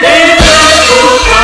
Terbuka.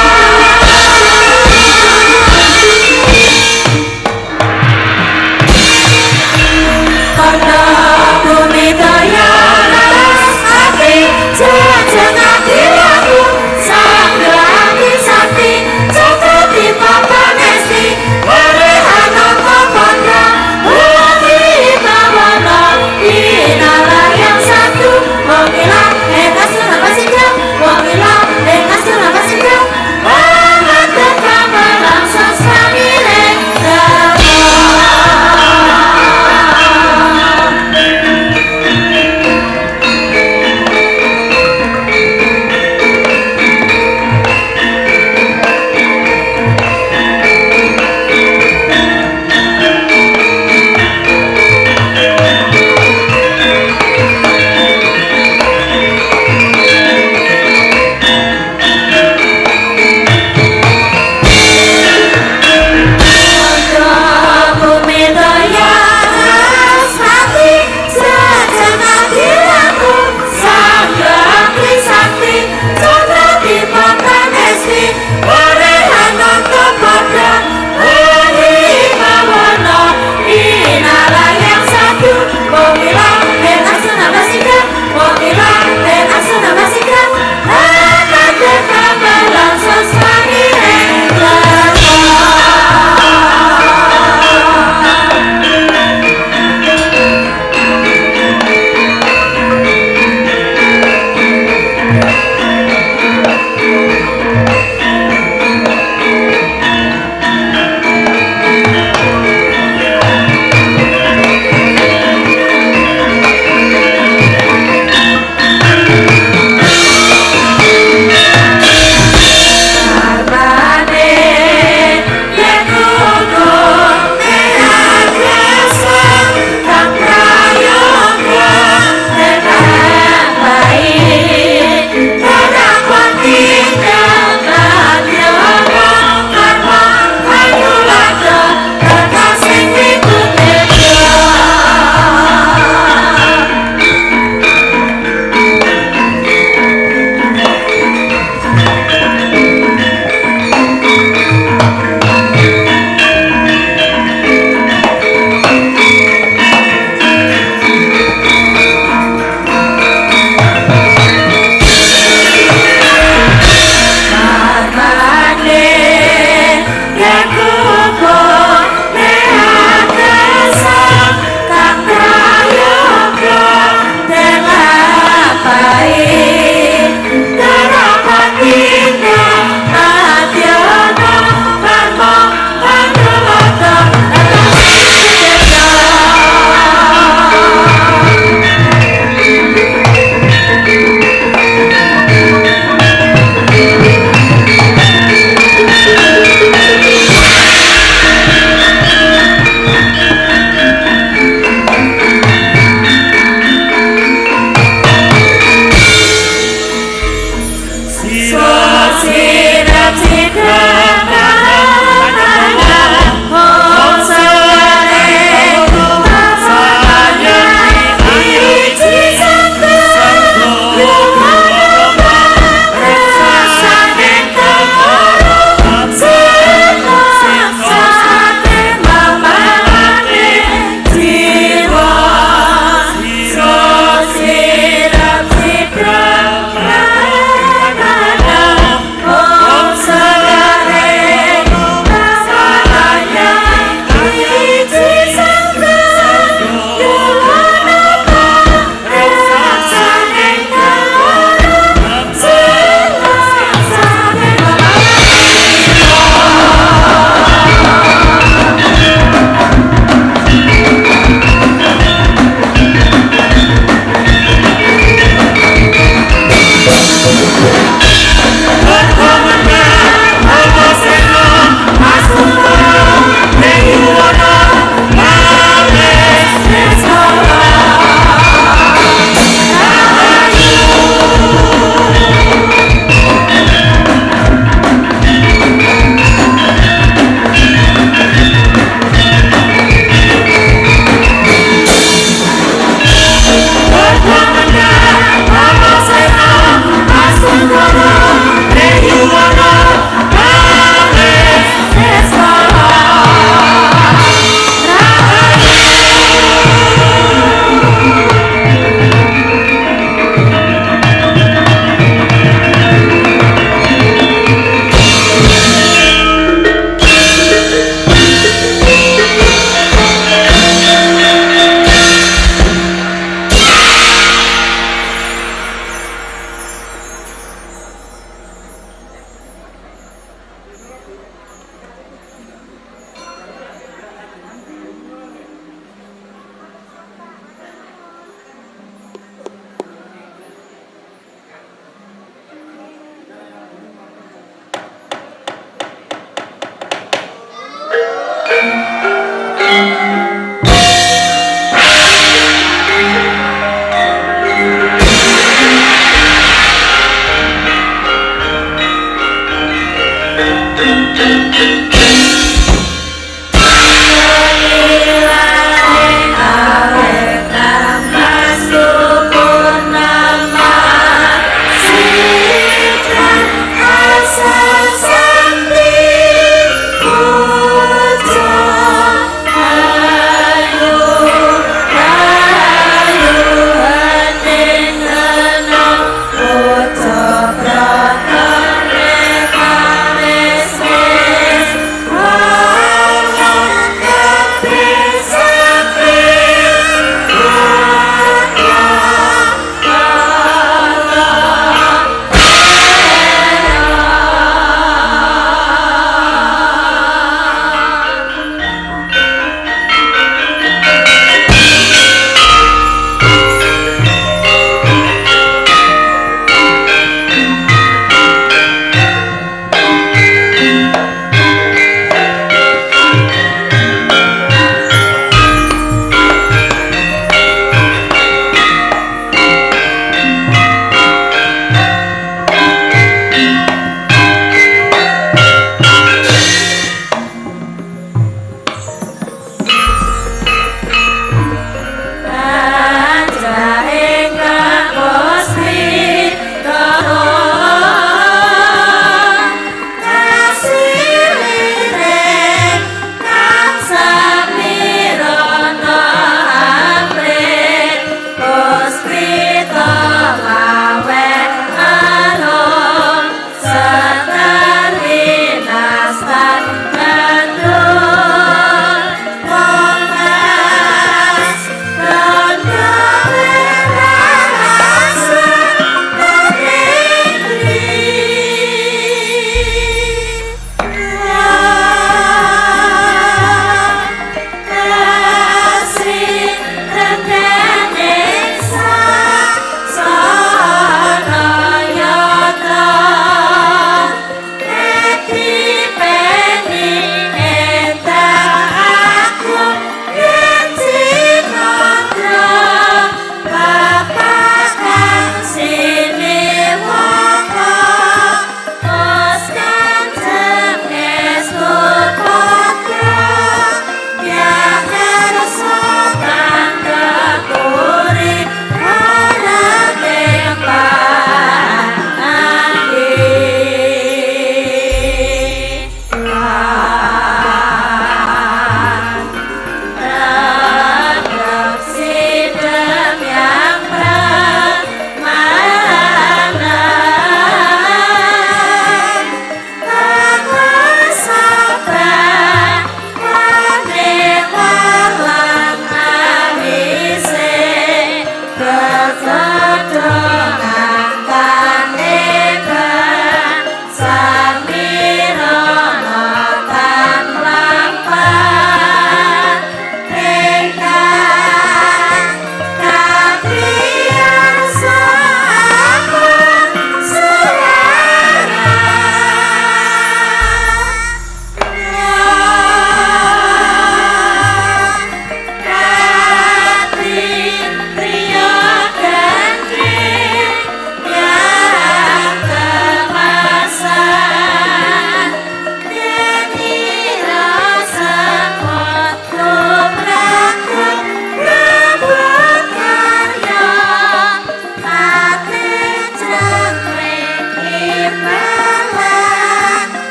Ayo.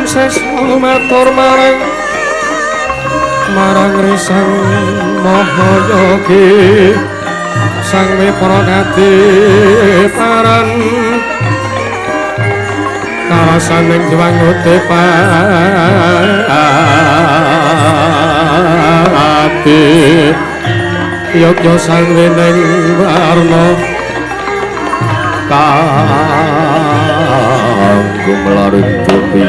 Sesa matur marang marang Risang Mahayogi Sang Wipra Kadiparan karasaning diwanguti pati yogya sang wining warna kanggo mlaring bumi.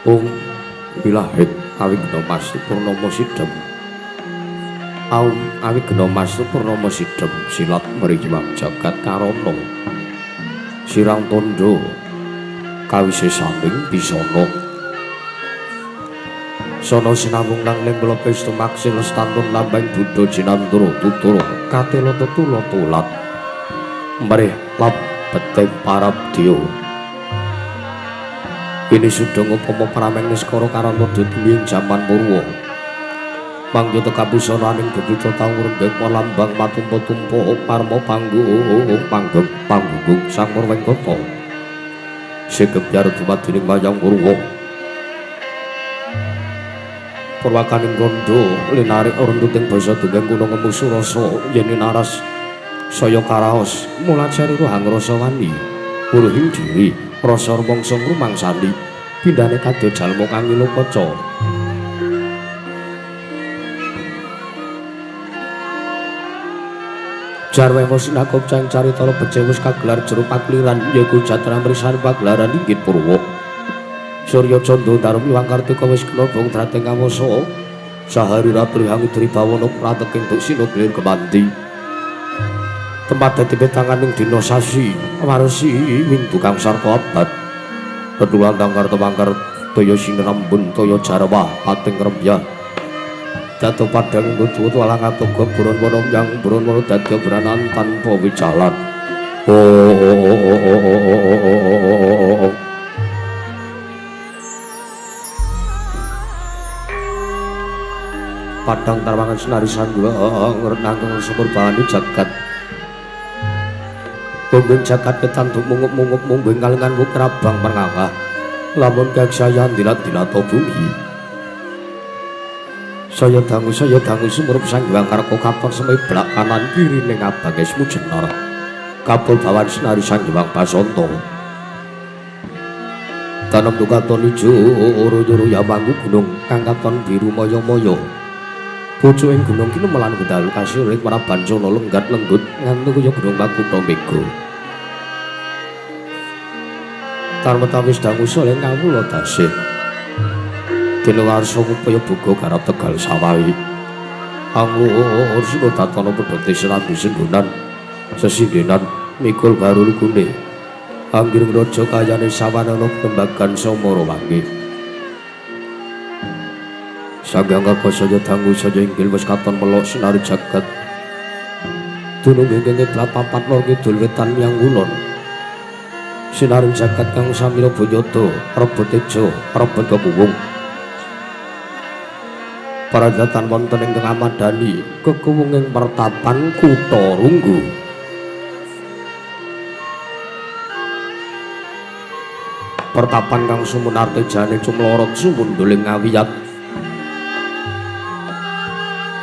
Om ilahit awigna mas purnama sidhem. Aum awigna mas purnama sidhem silat mriwang jagat karana. Sirang tandha kawisesaning bisana. Sana sinawung nang ning mlepe tumaksil stantun lambang buddha jinandura tutura katela tetula tulat. Mrih labeting parabdya. Ini sudah ngupama prameng niskara karana dadi ing jaman Purwa. Mangyata kabusananing bebita tau rembeg lambang matumpa-tumpa parma panggung panggeng panggung sang Murwengkata. Segebyar dumadining wayang Purwa. Purwakaning kandha linarik runtuting basa dongeng kuna ngemu surasa yen naras saya karaos mulajari rohang rasa wani wuruhing diri rasa rumangsa ngrumangsani pindhane kadya jalma kang ngilu kaca. Jarwe wis nakop cang carita becik wis kagelar jero pakliran yaiku jatra mrisan pagelaran inggit Purwa. Surya Candra Darmi Wangkartika wis kena bong drateng kawasa sahari ratri hangidri bawana prateking duksina glir kemanti. Tempat dadi petanganing dina sasi warsi windu kang sarta abad. Petulan tangkar tepangkar toya sinrambun toya jarwa pating rembyah. Dadi padhang kudu alang atoga buron wana yang buron wana dadi branan tanpa wijalan. Oh. Padang tarwangan senari sangguang nangkeng sumur bahani jagat. Mungging jagat ketanduk mungup-mungup mungging kalengan wukrabang merngangah. Lamun kaksaya dilat-dilato bumi. Saya dangu sumurup sangguang karko katon semeblak kanan kiri ning abang esmu jenar. Kabul bawan senari sangguang basonto. Tanem dukaton ijo uru-uru yamanggu gunung kang katon biru moyo-moyo. Pucuking gunung kinemelan gedalu kasirik marabancana lenggat lenggut nganti kaya gunung Makutha Mega. Tarmetawis dangu saleh kawula dasih. Dene warsa upaya boga garap Tegal sawahi. Anglur sira datana pedhote serambi senggonan sesindenan mikul baru lugune. Anggiring raja kayane sawanana tembagan samara wangi. Sanghyang Karka saya dangu saya inggil wis katon melok sinari jagat. Dunung ingkang kiblat papat lor kidul wetan yang kulon. Sinari jagat kang samira boyada rebut teja rebut kekuwung. Parajatan wonten ing tengah madani kekuwunging pertapan kutha Runggu. Pertapan kang sumunarte jane cumlorot sumundhuling ngawiyat.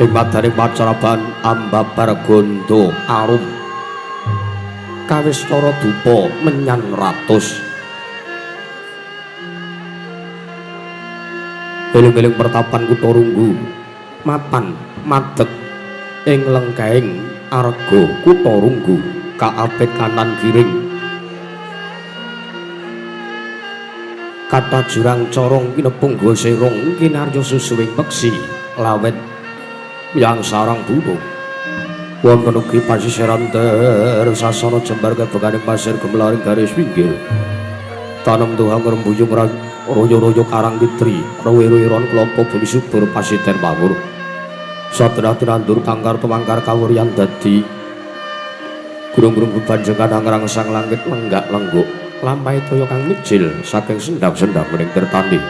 Ing madaning pacaraban ambabar gondo arum. Kawistara dupa menyan ratus. Eling-eling pertapan kutha Runggu mapan madeg ing lengkahing arga kutha Runggu kaapit kanan kiring. Kata jurang corong kinepung goserong kinarya susuwing peksi lawet yang sarang burung. Wonten ugi pasisiran tersasana jembar kebekaning pasir gemelaring garis pinggir. Tanem tuhang rembuyung royo-royo karang kitri, rowe-rowe ron klopo bumi subur pasiten mawur. Satrah tinandur tangkar tumangkar kawuryan dadi gunung-gunung bebanjengan angrangsang langit lenggak-lengguk lampahe toya kang mijil saking sendang-sendang mening tirtani.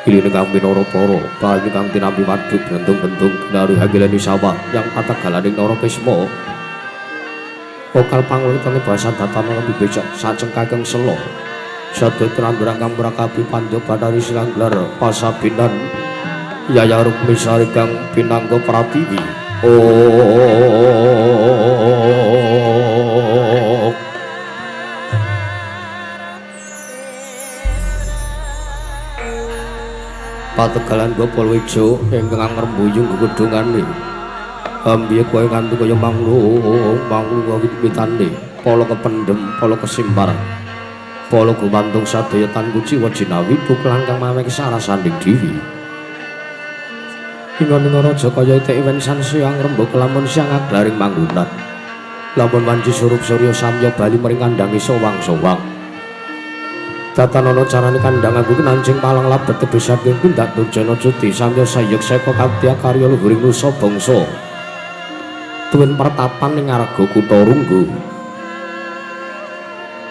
Iline kang minara para banyu kang tinampi waduk bentung-bentung kinari hagileni sawah yang pategalaning Narakisma. Pokal panglitane basa datana lebih becak sacengkakeng sela. Sadaya tinandur kang murakabi pandya bathari silanglar pasabinan Yaya Rukmisari kang pinangga pratiwi. Oh. Pategalan Gopol Wejo ingkang ngrembuyung gegedhungane. Ambiye kowe nganti kaya manglung, manglung wit-witane, pala kependhem, pala kesimpar. Pala gumantung sadaya tan kuciwa jinawi buklang kang mawek sarasaning dewi. Ingon-ingon raja kaya itik wen sansaya ngrembug lamun siang aglaring manggunan. Lamun wanci surup surya samya bali mring kandhange sowang-sowang. Tatanana carane kandhang anggo nancing palang labet tebih saking tindak durjana cuti samya sayek seka kadya karya luhuring nusa bangsa. Tuwin pertapan ing ngarga kutha Runggu.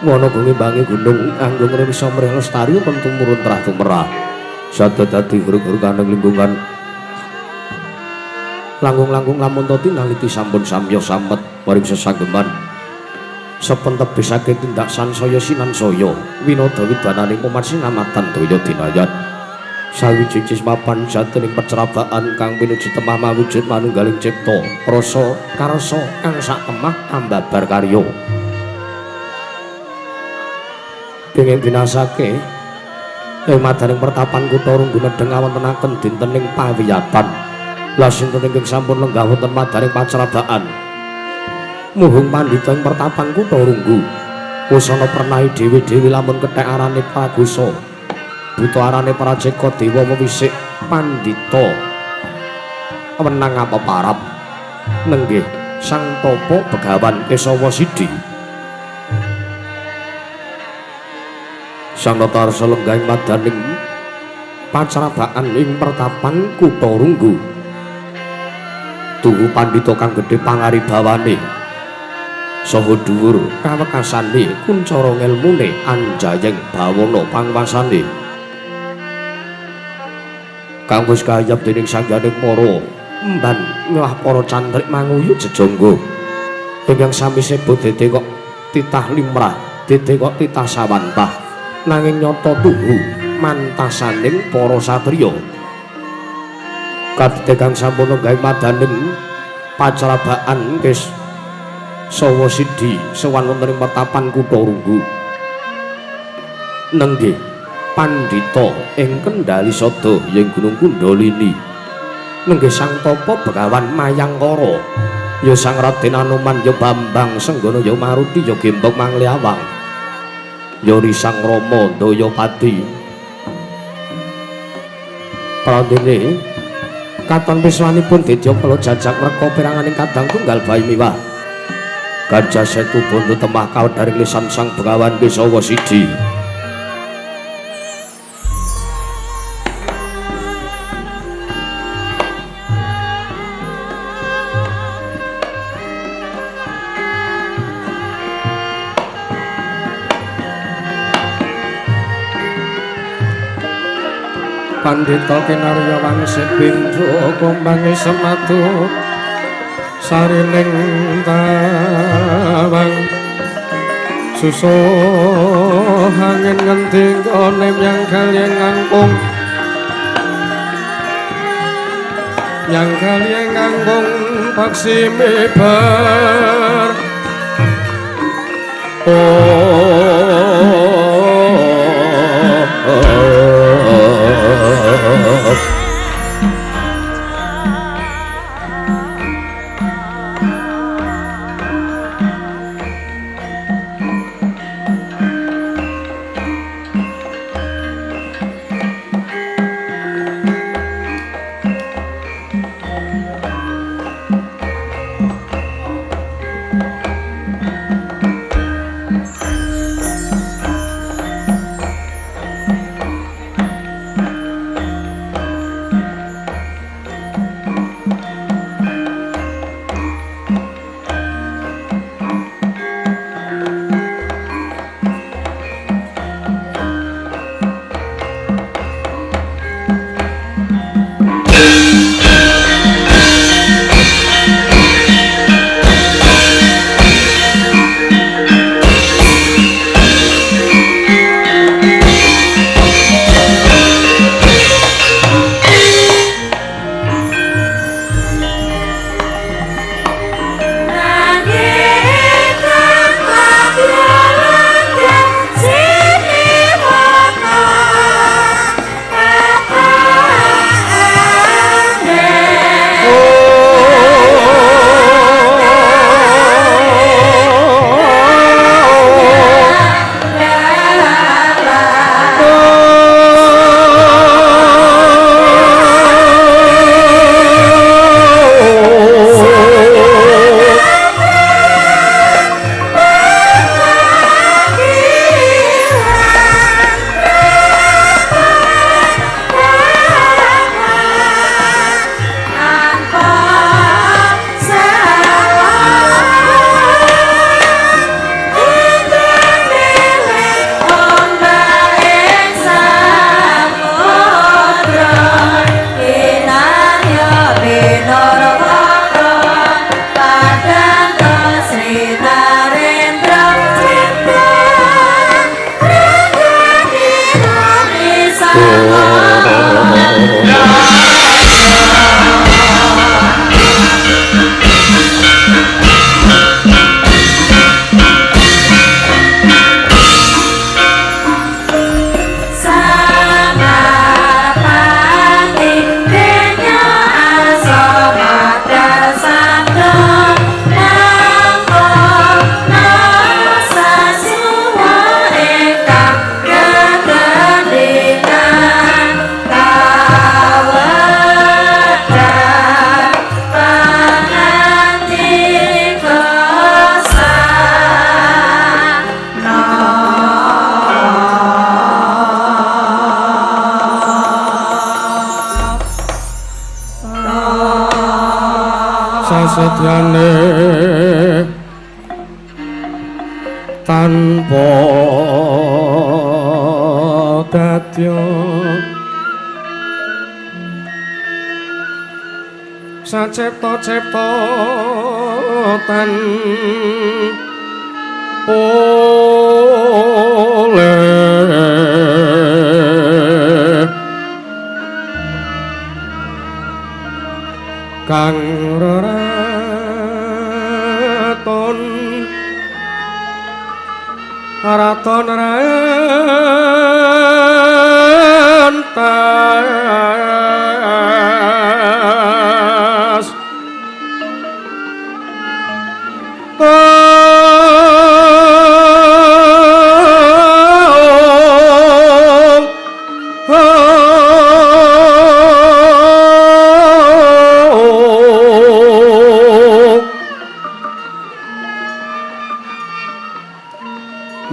Wana gumimbangi gunung anggo ngrisa mrih lestari tumurun trah tumerah. Sada dadi hurug-huruganing lingkungan. Langkung-langkung lamun to tinaliti sampun samya samet maring sesanggeman. Sepen tebih saking tindak sansaya sinansaya winada widananing umat sinamatan daya dinayan. Sawiji cismapan jatining pecerabaan kang pinuju temah mawujud manunggaling cipta rasa karsa kang sak temah ambabar karya. Pengin binasake ing madaning pertapan kutha Runggu nedheng awontenaken dintening pawiyatan. Lah sinten ingkang sampun lenggah wonten madaning pacerabaan muhung pandhita ing pertapan kutha Runggu. Wusana pernahi dhewe-dhewe lamun kethek arane Pragosa buta arane Praceka dewa wewisik pandhita wenang apa parap nenggih Sang Tapa Begawan Kesawa Sidi. Sang Natarsa lenggah ing madaning pacerabaan ing pertapan kutha Runggu. Tuhu pandhita kang gedhe pangaribawane saha dhuwur kawekasane kuncara ngelmune anjayeng bawana pangwasane kang wis kayap dening sangganing para emban nyuwah para cantrik manguyu jejangga ingkang sami sebut dede kok titah limrah dede kok titah sawantah nanging nyata tuhu mantasaning para satriya. Kadhe kang sampun gawe madaning pacerabaan kes sawa sidi sowan wonten ing pertapan kutha Runggu. Nenggih pandhita ing kendhali sada ing Gunung Kundalini. Nenggih Sang Tapa Begawan Mayangkara, ya Sang Raden Anoman, ya Bambang Senggana, ya Maruti, ya Gembong Mangliawang, ya Risang Rama Dayapati. Prandene katon piswanipun dedya kala jajak merka peranganing kadang tunggal bayi miwah. Gajah Setu bondo temah kawedharing lisan Sang Begawan Kesawa Sidi. Pandhita kinarya wangsit pindha kumbange sematu sarining tawang susuh angin ngendi nggone nyang kalih ngangkung nyang kalih ngangkung paksi mibar. Sasedyane tanpa dadya sacepta-cepta tan oleh kang reraton raton rentas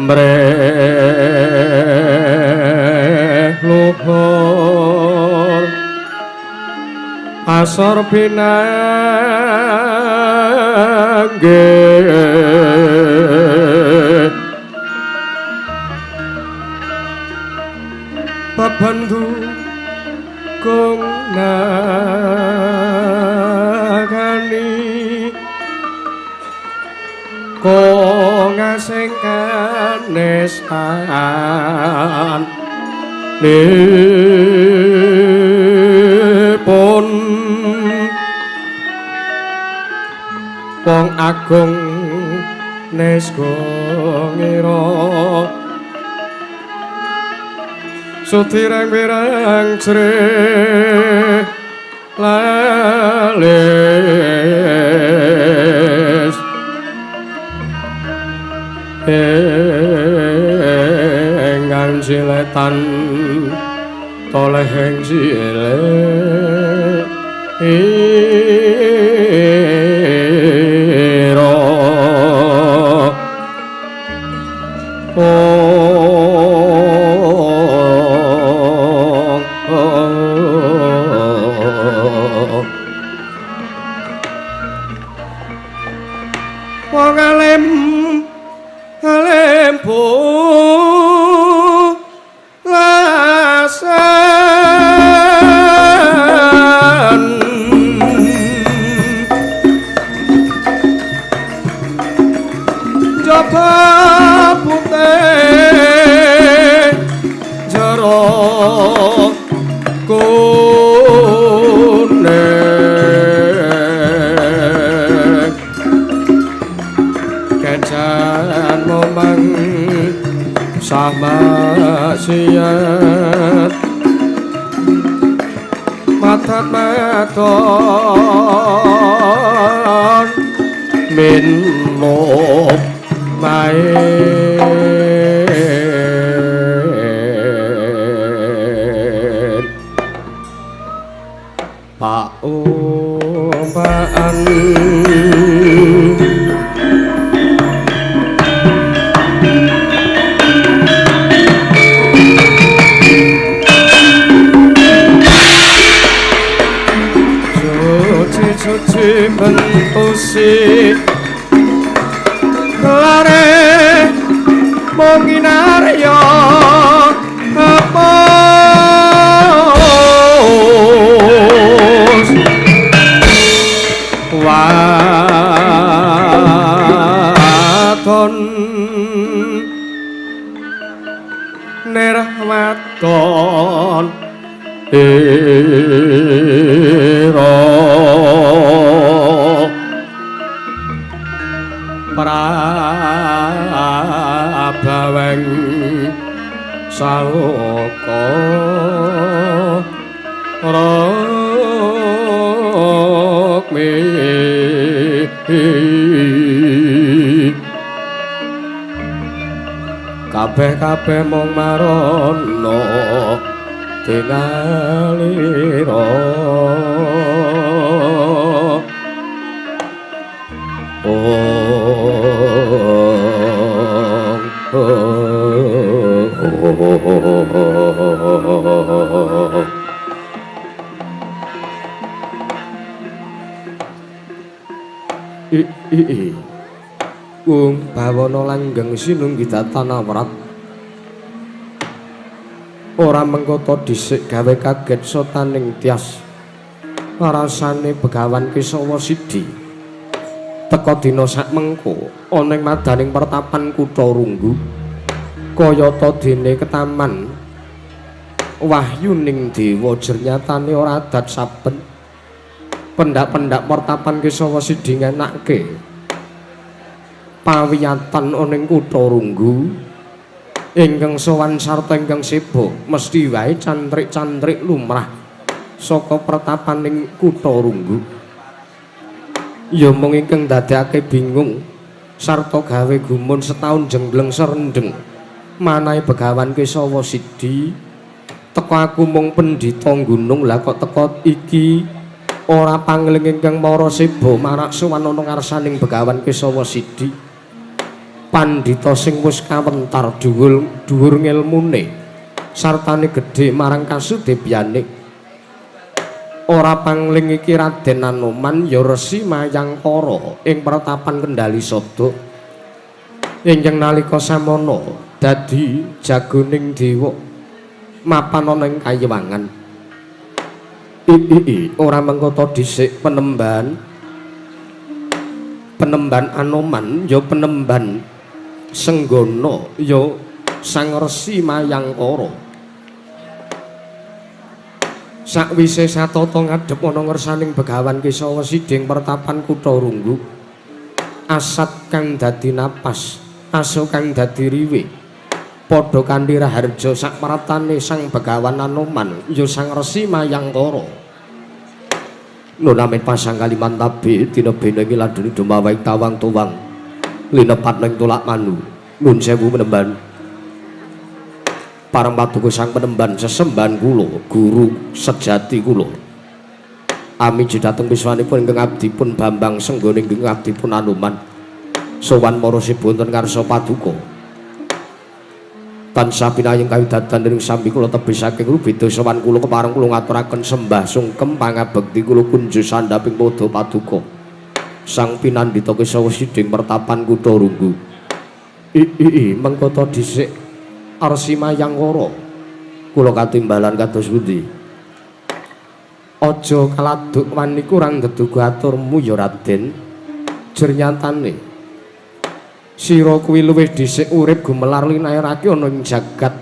mreh luhur asor pinanggih bebendu kung nagani kong asing kanesan nipun wong agung nesga ngira sutirang wirang jrih lalis enggang ciletan toleh ing cilik ira. Wong alim alim pulasan jaba putih jero kuning kejan momang sama siat matat maton minum main Pak Umpaan suci bentusi kelare mung inarya hapus waton nirwaton ira prabaweng saloka rukmi kabeh-kabeh mung marana tinalira. I i i Wong bawana langgeng sinunggi datanawrat. Ora mengkoto dhisik gawe kaget sotaning tias. Rasane Begawan Kesawa Sidi teka dina sak mengko ana ing madaning pertapan kutha Runggu kayata dene ketaman wahyuning dewa jernyatane ora adat saben pendak-pendak pertapan Kesawa Sidi ngenake pawiyatan ana ing kutha Runggu ingkang sowan sarta ingkang seba mesti wae cantrik-cantrik lumrah saka pertapaning kutha Runggu. Ya mung ingkang ndadekake bingung sarta gawe gumun setaun jenggleng serendeng manahe Begawan Kesawa Sidi teka aku mung pendhita gunung lah kok teka iki ora pangling ingkang mara seba marak sowan ana ngarsaning Begawan Kesawa Sidi. Pandhita sing wis kawentar dhuwur dhuwur ngelmune sartane gedhe marang kasudebyane. Ora pangling iki Raden Anoman ya Resi Mayangkara ing pertapan Kendali Sada ingkang nalika samana dadi jagoning dewa mapan ana ing kayiwangan. I i i ora mengkoto dhisik penemban Anoman ya penemban Senggana ya Sang Resi Mayangkara. Sakwise satata ngadhep ana ngersaning Begawan Kesawa Sidi ing pertapan kutha Runggu, asat kang dadi napas, aso kang dadi riwe, padha kanthi raharja sakpratane Sang Begawan Anoman ya Sang Resi Mayangkara. Nun amin pasang kalimantabe dina bena iki ladune dumawaing tawang tuwang linepat ning tulak manu. Nun sewu penemban. Pareng paduka sang penemban sesembahan kula guru sejati kula. Amiji dhateng piswanipun ingkang abdipun Bambang Senggana ingkang abdipun Anoman. Sowan para seba wonten ngarsa paduka. Tansah pinayung kawidatan dening sambi kula tebih saking rubeda sowan kula kepareng kula ngaturaken sembah sungkem pangabekti kula kunjuk sandhaping padha paduka. Sang pinandhita Kesawa Sidi pertapan kutha Runggu. I i i mengkoto dhisik Resi Mayangkara kula katimbalan kados pundi? Aja kaladuk wani kurang deduga aturmu ya Raden. Jernyatane sira kuwi luwih dhisik urip gumelar linairake ana ing jagat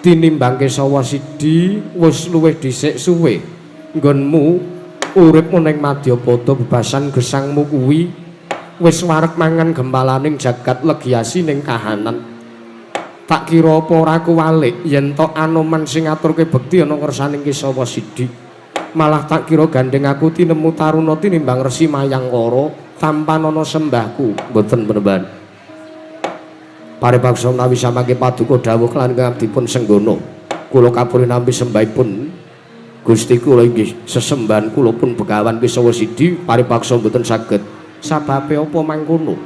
tinimbang Kesawa Sidi wis luwih dhisik suwe nggonmu urip ana ing madyapada bebasan gesangmu kuwi wis wareg mangan gempalaning jagat legiasi ning kahanan. Tak kira apa ora kuwalik yen tok Anoman sing ngaturke bekti ana ngersaning Kesawa Sidi. Malah tak kira gandeng aku tinemu taruna tinimbang Resi Mayangkara tampanana sembahku. Mboten penemban. Paripaksa menawi samangke paduka dawuh lan ngabdipun Senggana, kula kapuri nampi sembahipun Gusti kula inggih sesembahan kula pun Begawan Kesawa Sidi paripaksa mboten saged. Sababe apa mangkono?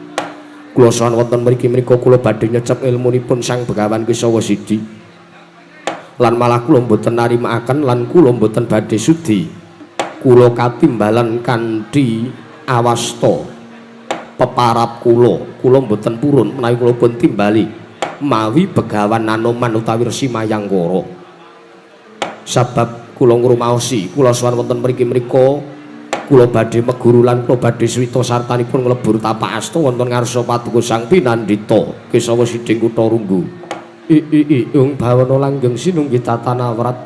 Kula sowan wonten mriki menika kula badhe nyecep ilmunipun Sang Begawan Kesawa Sidi. Lan malah kula mboten narimakaken lan kula mboten badhe sudi. Kula katimbalan kanthi awasta peparap kula, kula mboten purun menawi kula pun timbali mawi Begawan Anoman utawi Resi Mayangkara. Sabab kula ngrumaosi, kula sowan wonten mriki menika kula badhe meguru lan kula badhe swita sartanipun nglebur tapak asta wonten ngarsa paduka Sang Pinandhita Kesawa Sidi kutha Runggu. I i i ung bawana langgeng sinunggi tatanawrat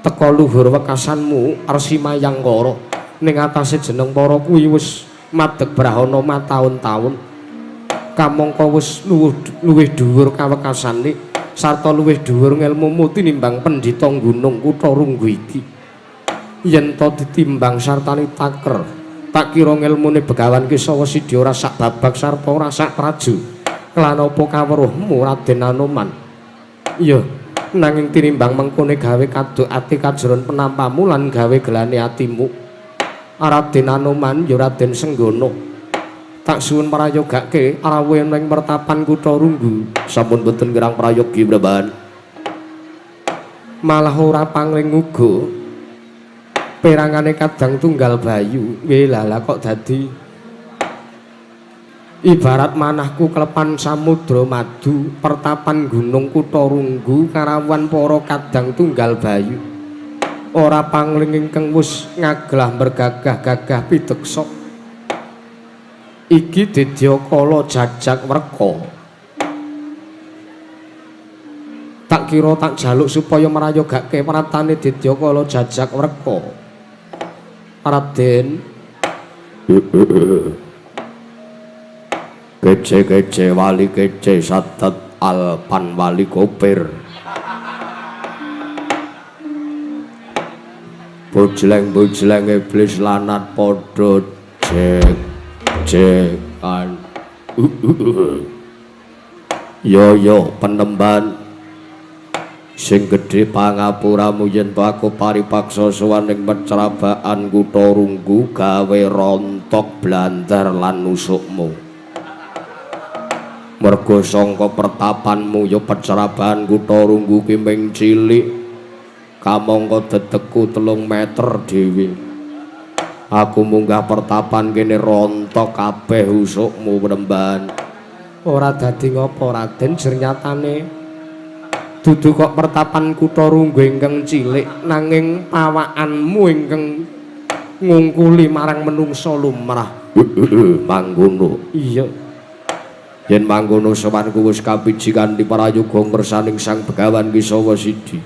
teka luhur wekasanmu Resi Mayangkara ning atase jeneng para kuwi wis madeg brahana mataun-taun kamangka wis luwih dhuwur kawekasane sarta luwih dhuwur ngelmumu tinimbang pendhita gunung kutha Runggu iki. Yen to ditimbang sartane taker tak kira ngelmune Begawan Kesawa Sidi ora sak babak sarta ora sak praju. Lan apa kaweruhmu Raden Anoman? Iya, nanging tinimbang mengkone gawe kaduk ati kajeron penampamu lan gawe gelane atimu. Raden Anoman ya Raden Senggana. Tak suwun prayogake rawuh ing pertapan kutha Runggu. Sampun boten kirang prayogi Praban. Malah ora pangling uga. Perangane kadang tunggal bayu. Nggih lha kok dadi Ibarat manahku kelepan samudra madu, pertapan gunung kutha runggu karawan para kadang tunggal bayu. Ora pangling ingkang wis ngaglah bergagah-gagah pideksa. Iki Didyakala jajak wreka. Tak kira tak jaluk supaya marayogake pratane Didyakala jajak wreka. Raden. Kece-kece wali kece sadat alpan wali kopir. Bojleng-bojleng iblis lanat padha jek-jekan. Yo yo penemban sing gedhe pangapuramu yen to aku paripaksa sowan ing pecrabaan kutha Runggu gawe rontok blandar lan nusukmu. Mergo sangka pertapanmu ya pecerabahan kutha Runggu ki ming cilik kamangka dedekku 3 meter dhewe. Aku munggah pertapan kene rontok kabeh usukmu penemban. Ora dadi ngopo Raden, jernyatane dudu kok pertapan kutha Runggu ingkang cilik nanging pawakanmu ingkang ngungkuli marang menungsa lumrah. Mangkono. Iya. Yen mangkono sowanku wis kapiji kanthi prayoga ngersaning Sang Begawan Kesawa Sidi.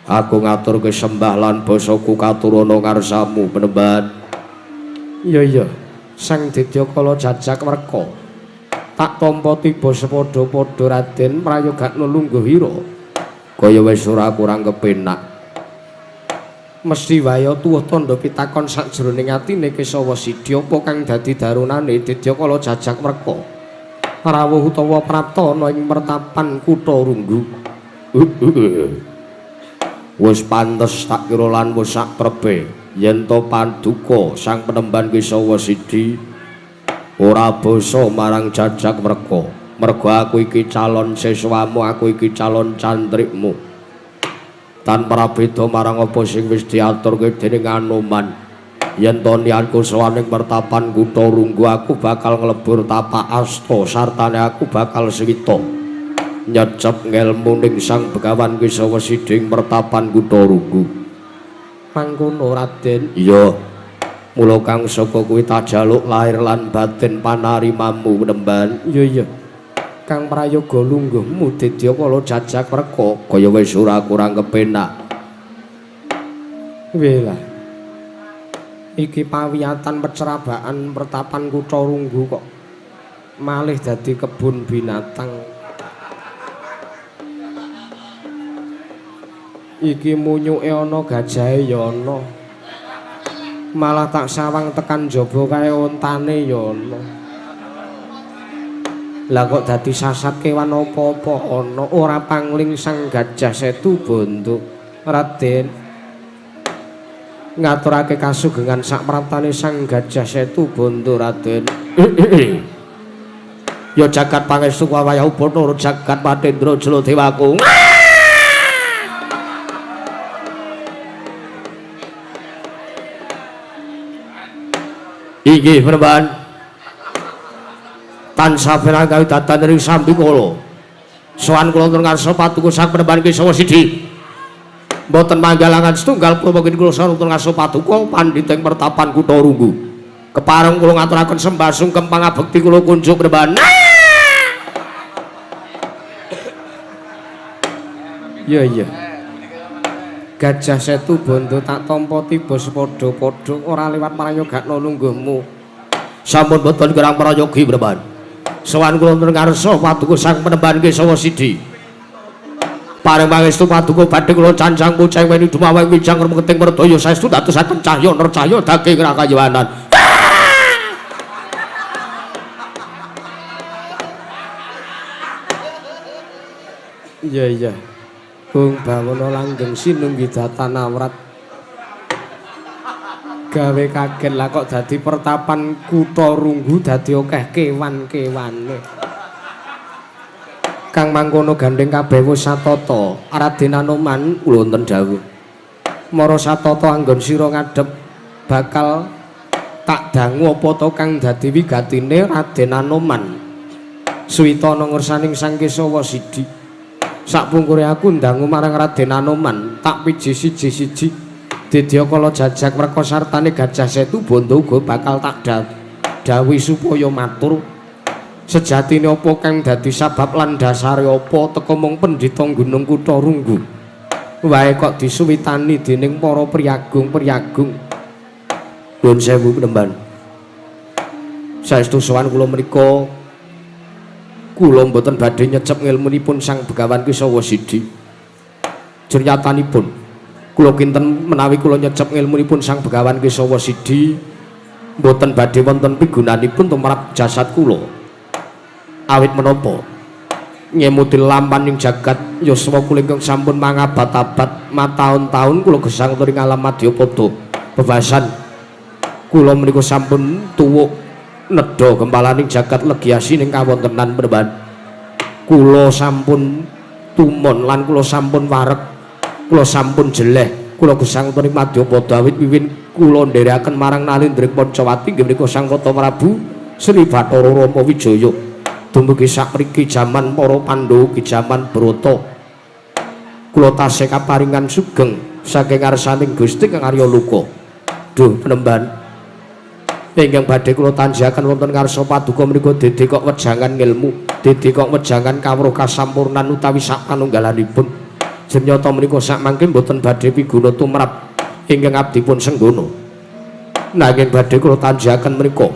Aku ngaturke sembah lan basaku katurana ngarsamu penemban. Iya iya, Sang Didyakala jajak wreka. Tak tampa tiba sepadha-padha Raden prayogakno lungguh ira. Kaya wis ora kurang kepenak. Mesti wae tuwuh tandha pitakon sakjroning atine Kesawa Sidi apa kang dadi darunane Didyakala jajak wreka. Rawuh utawa prapta ana ing pertapan kutha Runggu. Wis pantes tak kira lan wis sak trepe yen to paduka Sang Penemban Kesawa Sidi ora basa marang jajak wreka. Mergo aku iki calon siswamu, aku iki calon cantrikmu. Tanpa prabeda marang apa sing wis diaturke dening Anoman. Yen to niatku sowan ing pertapan kutha Runggu aku bakal nglebur tapak asta sartane aku bakal swita nyecep ngelmu ning Sang Begawan Kesawa Sidi ing pertapan kutha Runggu. Mangkono Raden. Iya. Mula kang saka kuwi tak jaluk lahir lan batin panarimamu penemban. Iya iya. Kang prayoga lungguhmu Didyakala jajak wreka kaya wis ora kurang kepenak. Welah. Iki pawiyatan pecerabaan pertapan kutha Runggu kok malih dadi kebun binatang. Iki munyuke ana gajahe ya ana. Malah tak sawang tekan jaba kae ontane ya ana. Lah kok dadi sasat kewan apa-apa ana, ora pangling Sang Gajah Setu Bondo. Raden ngaturake kasugengan sak praptane Sang Gajah Setu Bondo Raden. Ya jagat pangestu wayah Bathara jagat Patendra Jala Dewaku. Inggih penemban. Tansah pirang kawidatan ring sambikala. Sowan kula wonten ngarsa patuko Sang Penemban Kesawa Sidi. Mboten manggalangan setunggal kula mungkin kula sowan wonten ngarsa paduka pandhita ing pertapan kutha Runggu. Kepareng kula ngaturaken sembah sungkem pangabekti kula kunjuk penemban. Iya iya. Gajah Setu Bondo tak tampa tiba sepadha-padha ora liwat prayogakno lungguhmu. Sampun boten kirang prayogi penemban. Sowan kula wonten ngarsa paduka Sang Penemban Kesawa Sidi. Paring pangestu paduka badhe kula cancang puceng weni dumaweng wijang remeting merdaya saestu dadosaken cahya nercahya daging rakayawanan. Iya iya. Bung Bawono langgeng sinunggi datan awrat. Gawe kaget lah kok dadi pertapan kutha Runggu dadi akeh kewan-kewane. Kang mangkono gandeng kabeh wis satata. Raden Anoman kula wonten dawuh. Mara satata anggon sira ngadhep bakal Tak dangu apa to kang dadi wigatine Raden Anoman suwita ana ngersaning Sang Kesawa Sidi. Sakpungkure aku ndangu marang Raden Anoman tak piji siji-siji didya kala jajak mreka sartane Gajah Setu Bondo uga bakal tak dawuhi supaya matur sejatine apa kang dadi sabab lan dasare apa teka mung pendhita Gunung Kutha Runggu wae kok disuwitani dening para priyagung-priyagung. Nuwun sewu penemban. Saestu sowan kula menika kula mboten badhe nyecep ngilmunipun Sang Begawan Kesawa Sidi. Jernyatanipun kula kinten menawi kula nyecep ngilmunipun Sang Begawan Kesawa Sidi mboten badhe wonten pigunanipun tumrap jasad kula. Awit menapa ngemuti lampaning jagat yuswa kula ingkang sampun mangabad-abad mataun-taun kula gesang turing alam madyapada bebasan kula menika sampun tuwuk nedha gempalaning jagat legi asining kawontenan penemban. Kula sampun tumon lan kula sampun wareg, kula sampun jeleh, kula gesang turing madyapada awit wiwin kula nderekaken marang Nalendra Pancawati inggih menika Sang Kota Prabu Sri Bathara Rama Wijaya. Dumugi sapriki jaman para Pandhawa ki jaman Brata. Kula tasih kaparingan sugeng saking ngarsaning Gusti Kang Arya Luka. Duh penemban ingkang badhe kula tanjaken wonten ngarsa paduka menika dede kok wejangan ngilmu, dede kok wejangan kawruh kasampurnan utawi sak panunggalanipun. Jemnyata menika sakmangke mboten badhe piguna tumrap ingkang abdipun senggana. Nanging badhe kula tanjaken menika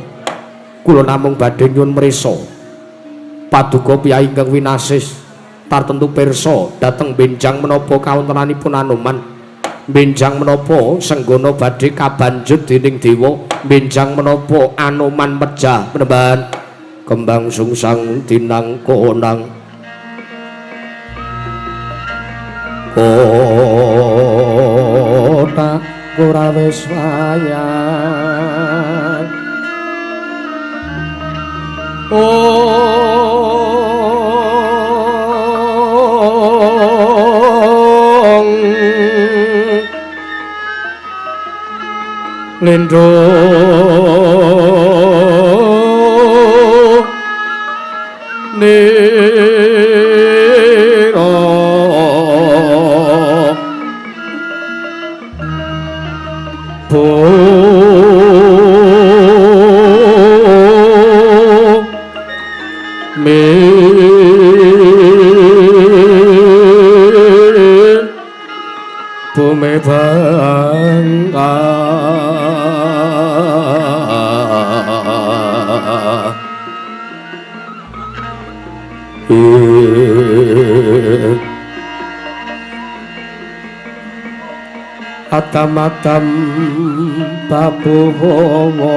kula namung badhe nyuwun mresa paduka piyai ingkang winasis tartemtu pirsa dhateng benjang menapa kawontenanipun Anoman, benjang menapa senggana badhe kabanjut dening dewa, benjang menapa Anoman pejah penemban kembang sungsang dinangkonang kota ora wis wayang. Ong lindho nira bumi bangka Adam-adam babuwa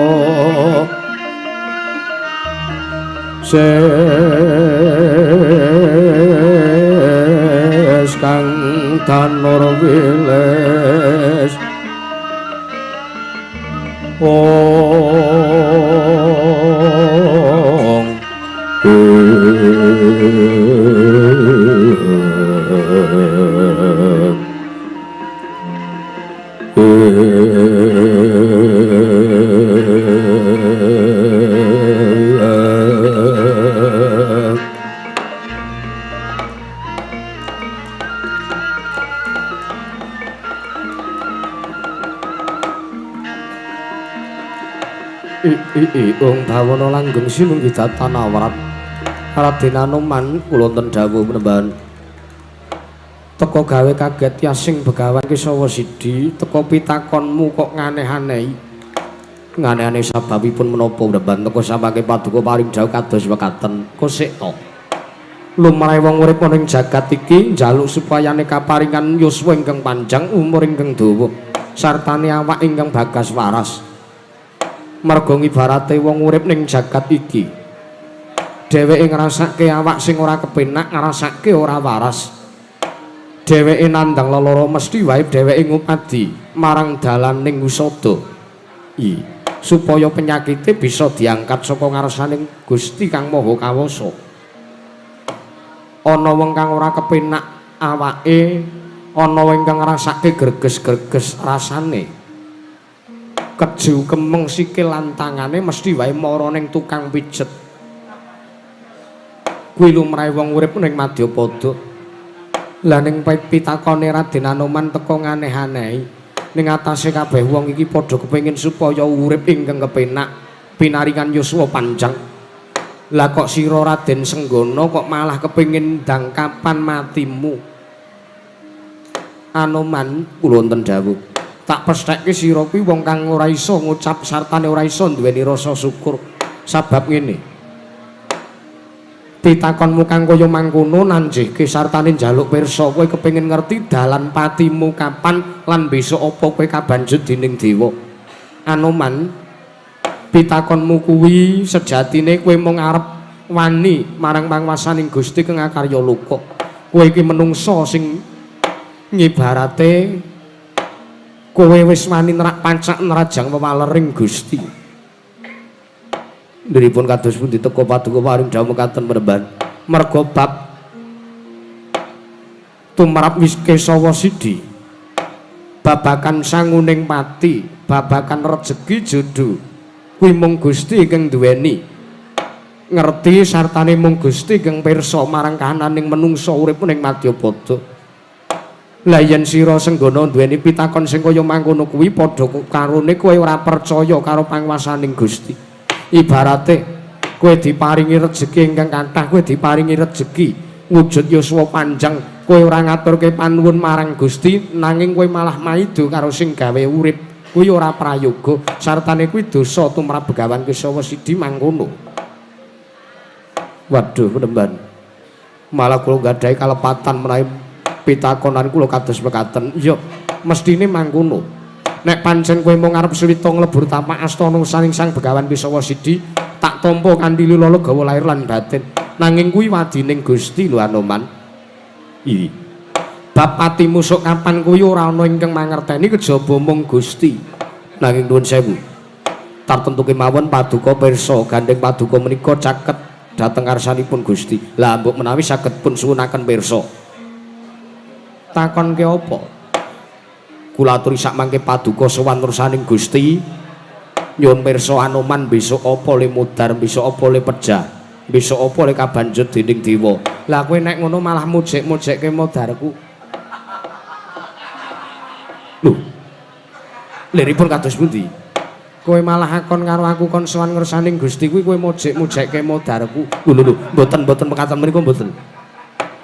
ses kang tanur wiles ong Ing bawana langgeng sinunggi datan awrat Raden Anoman kula wonten dawuh penemban. Teka gawe kaget yasing Begawan Kesawa Sidi, teka pitakonmu kok nganeh-anehi. Nganeh-aneh sababipun menapa penemban teka samangke paduka paring dawuh kados wekaten. Kosek to. Lumrahe wong urip ana ing jagat iki njaluk supayane kaparingan yuswa ingkang panjang, umur ingkang dawa, sartane awak ingkang bagas waras. Merga ngibarate wong urip ning jagat iki dheweke ngrasake awak sing ora kepenak, ngrasake ora waras. Dheweke nandhang lelara mesti wae dheweke ngupadi marang dalaning usada i supaya penyakite bisa diangkat saka ngarsaning Gusti Kang Maha Kawasa. Ana wong kang ora kepenak awake, ana wong kang ngrasake greges-greges rasane. Keju kemeng sikil lan tangane mesti wae mara ning tukang pijet. Kuwi lumrahe wong urip ning madyapada. Lah ning pitakone Raden Anoman teka nganeh-anehi. Ning atase kabeh wong iki padha kepengin supaya urip ingkang kepenak, pinaringan yuswa panjang. Lah kok sira Raden Senggana kok malah kepengin ndang kapan matimu? Anoman, kula wonten dawuh. Tak pesthekke sira kuwi wong kang ora iso ngucap sartane ora iso duweni rasa syukur. Sabab ngene. Pitakonmu kang kaya mangkono nanjihke sartane njaluk pirsa kowe kepengin ngerti dalan patimu kapan lan besok apa kowe kabanjut dening dewa. Anoman, pitakonmu kuwi sejatine kowe mung arep wani marang panguwasaning Gusti kang akarya loka. Kowe iki menungsa sing ngibarate kowe wis wani nerak pancak nerajang wewalering Gusti. Nderipun kados pundi teka paduka paring dawuh mekaten penemban. Merga bab tumrap wis Kesawa Sidi babakan sanguning pati, babakan rejeki jodho kuwi mung Gusti ingkang duweni. Ngerti sartane mung Gusti ingkang pirsa marang kahananing menungsa urip ning madyapada. Lah yen sira Senggana duweni pitakon sing kaya mangkono kuwi padha karone kowe ora percaya karo panguwasaning Gusti. Ibarate kowe diparingi rejeki ingkang kathah, kowe diparingi rejeki wujud yuswa panjang, kowe ora ngaturke panuwun marang Gusti nanging kowe malah maido karo sing gawe urip. Kuwi ora prayoga, sartane kuwi dosa tumrap Begawan Kesawa Sidi mangkono. Waduh, penemban. Malah kula gadahi kalepatan menawi pitakonan kula kados mekaten. Iya, mestine mangkono. Nek pancen kowe mung arep suwita nglebur tapak astana saning Sang Begawan Kesawa Sidi, tak tampa kanthi lila legawa lahir lan batin. Nanging kuwi wadining Gusti lho Anoman. Iya. Bab patimu sok kapan kuwi ora ana ingkang mangerteni kejaba mung Gusti. Nanging nuwun sewu. Tartemtu kemawon paduka pirsa gandheng paduka menika caket dhateng ngarsanipun Gusti. Lah mbok menawi saged pun suwunaken pirsa. Takonke apa? Kula aturi sak mangke paduka sowan ngersaning Gusti. Nyuwun pirsa Anoman besok apa le mudhar, besok apa le pejah, besok apa le kabanjut dening dewa. Lah kowe nek ngono malah mujek-mujekke modharku. Lho. Liripun kados pundi? Kowe malah akon karo aku kon sowan ngersaning Gusti kuwi kowe mujek-mujekke modharku. Lho lho, mboten-mboten mekaten mriku mboten.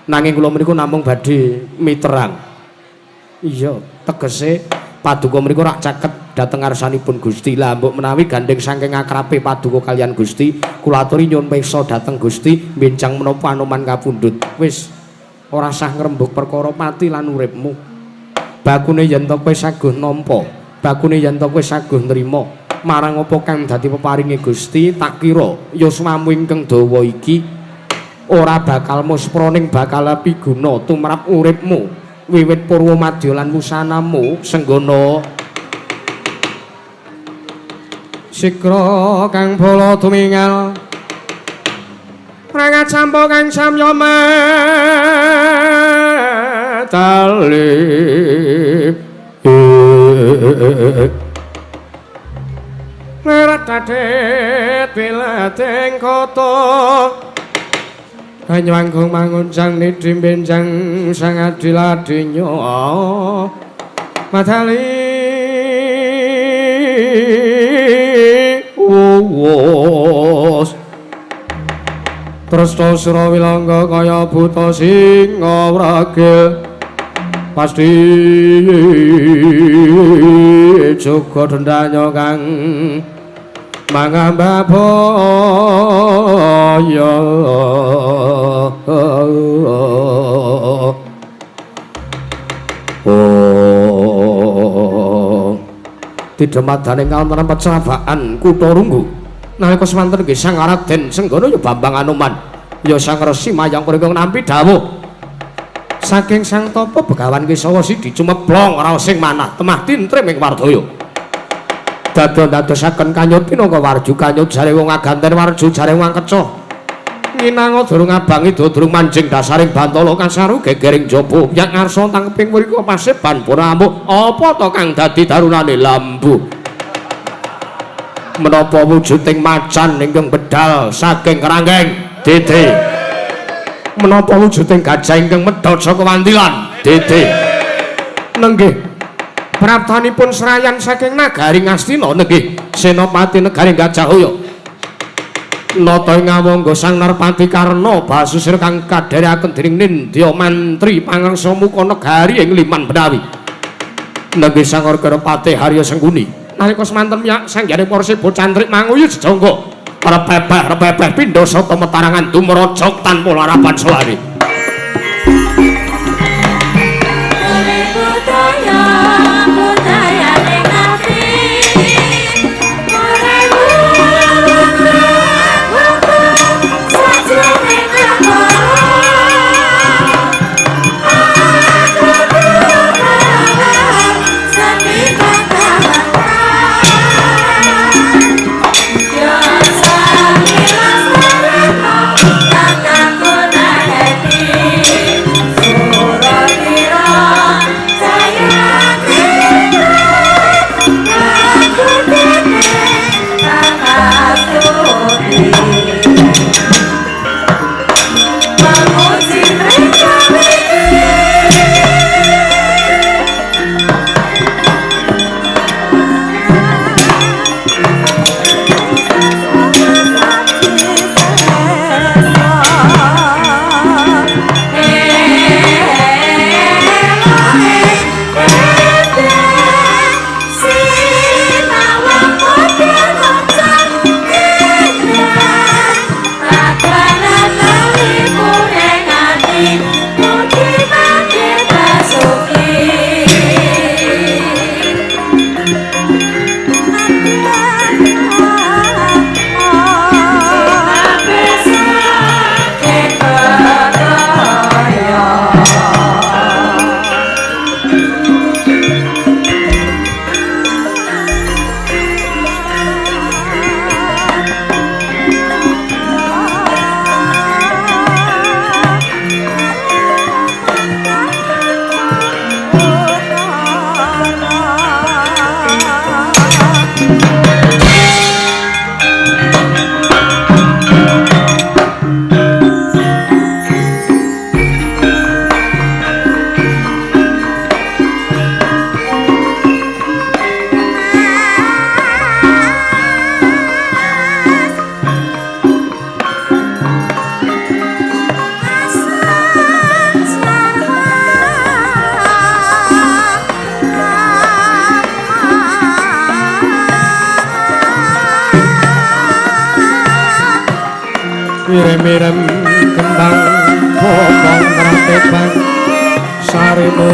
Nanging kula mriku namung badhe miterang. Iya, tegese paduka mriku rak caket dhateng ngarsanipun Gusti. Lah mbok menawi gandheng saking akrabe paduka kaliyan Gusti, kula aturi nyuwun pirsa dhateng Gusti benjang menapa Anoman kapundhut. Wis ora sah ngrembug perkara pati lan uripmu. Bakune yen to kowe saguh nampa, bakune yen to kowe saguh nrima marang apa kang dadi peparinge Gusti, tak kira yuswamu ingkang dawa iki ora bakal muspra ning bakal piguna tumrap uripmu wiwit purwa madya lan wusanamu Senggana. Sikra kang bala tumingal prangat sampa kang samya medali. Lerat dadet bilating kota Banyuanggung mangunjang nidhi benjang sang adil-adinya madali uwus. Tresta sura wilangga kaya buta singa wragil pasti jaga dendanya kang mangambah baya. Oh, tidemadaning kawontenan pecrabaan kutha Runggu. Nalika semanten nggih Sang Raden Senggana ya Bambang Anoman ya Sang Resi Mayang mriku nampi dawuh saking Sang Tapa Begawan Kesawa Sidi cumeblong raosing manah temah tintrim ing wardaya. Dados-dadosaken kanyut pinangka warju kanyut jare wong aganten warju jare wong kecoh. Nginanga durung abangi durung manjing dasaring bantala kasaru gegering jaba yak ngarsa tangkeping mriku paseban pura ampuh apa to kang dadi darunane lambu. Menapa wujuding macan ingkang bedal saking keranggeng? Dede. Menapa wujuding gajah ingkang medhot saka wantilan? Dede. Nenggih. Praptanipun serayan saking nagari Ngastina nenggih Senopati negari Gajahaya. Nata ing awangga Sang Narpati Karna basusir kang kadherekaken dening Nindya Mantri pangangsa muka negari ing Liman Benawi. Nenggih Sang Arkarapati Harya Sengkuni. Nalika semanten miyak sanghyane para seba cantrik manguyu jejangga repepeh-repepeh pindha sata metarangan dumrajog tanpa larapan sewari. Mirem-mirem kembang bokong rateban sarimo.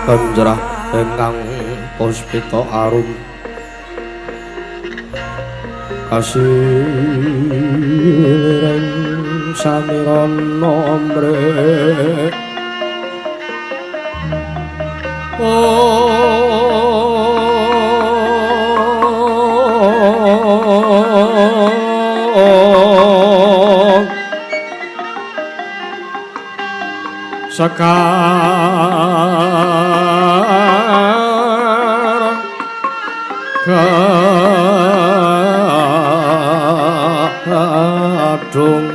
Penjrah ingkang puspita arum kasireng samirana amrih sekar kadung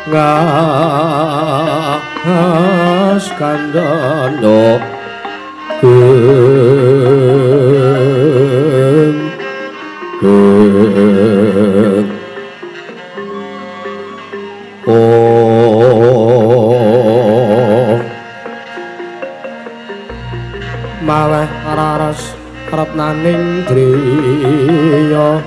ngas kandhana maweh raras retnaning driya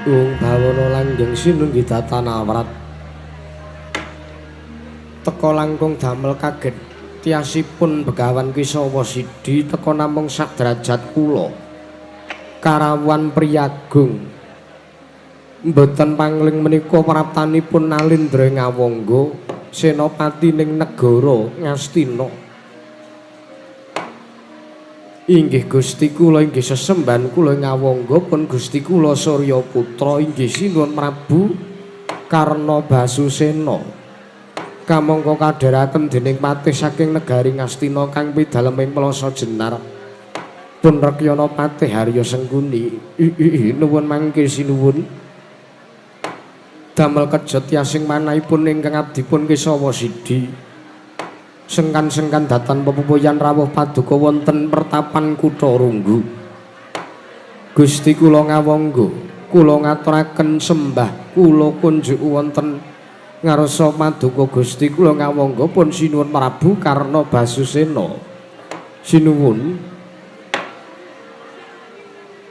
Ung bawana langgeng sinunggi datanawrat teka langkung damel kaget tiasipun Begawan Kesawa Sidi teka namung sak derajat kula karawuhan priyagung mboten pangling menika praptanipun Nalindra Ngawangga senopati ning negara Ngastina. Inggih Gusti kula inggih sesembahan kula Ngawangga pun Gusti kula Surya Putra inggih sinuwun Prabu Karna Basusena kamangka kadheraken dening patih saking negari Ngastina kang pidalem ing Plaza Jenar pun Rekyana Patih Harya Sengkuni. Nuwun mangke sinuwun damel kejet yasing manahipun ingkang abdipun Kesawa Sidi sengkan-sengkan datan pepupuyan rawuh paduka wonten pertapan kutha Runggu. Gusti kula Ngawangga, kula ngaturaken sembah kula kunjuk wonten ngarsa paduka Gusti kula Ngawangga pun sinuwun Prabu Karna Basusena. Sinuwun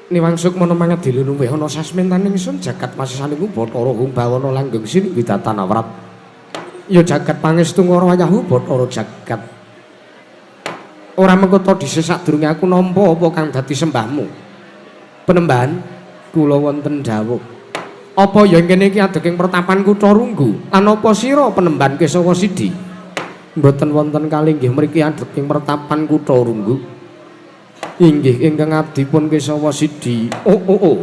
niwang sukmana mangadili luwih ana sasmentaning ingsun jagat masesane Bathara Hung bawana langgeng sinunggi datan awrat. Ya jagat pangestu ngara wayahu Bathara jagat. Ora mengko ta dhisik sadurunge aku nampa apa kang dadi sembahmu. Penembahan kula wonten dawuh. Apa ya kene iki adeg ing pertapan kutha Runggu? Lan apa sira penembahan Kesawa Sidi? Mboten wonten kalinggih mriki adeg ing pertapan kutha Runggu. Inggih ingkang abdipun Kesawa Sidi. Oh oh oh.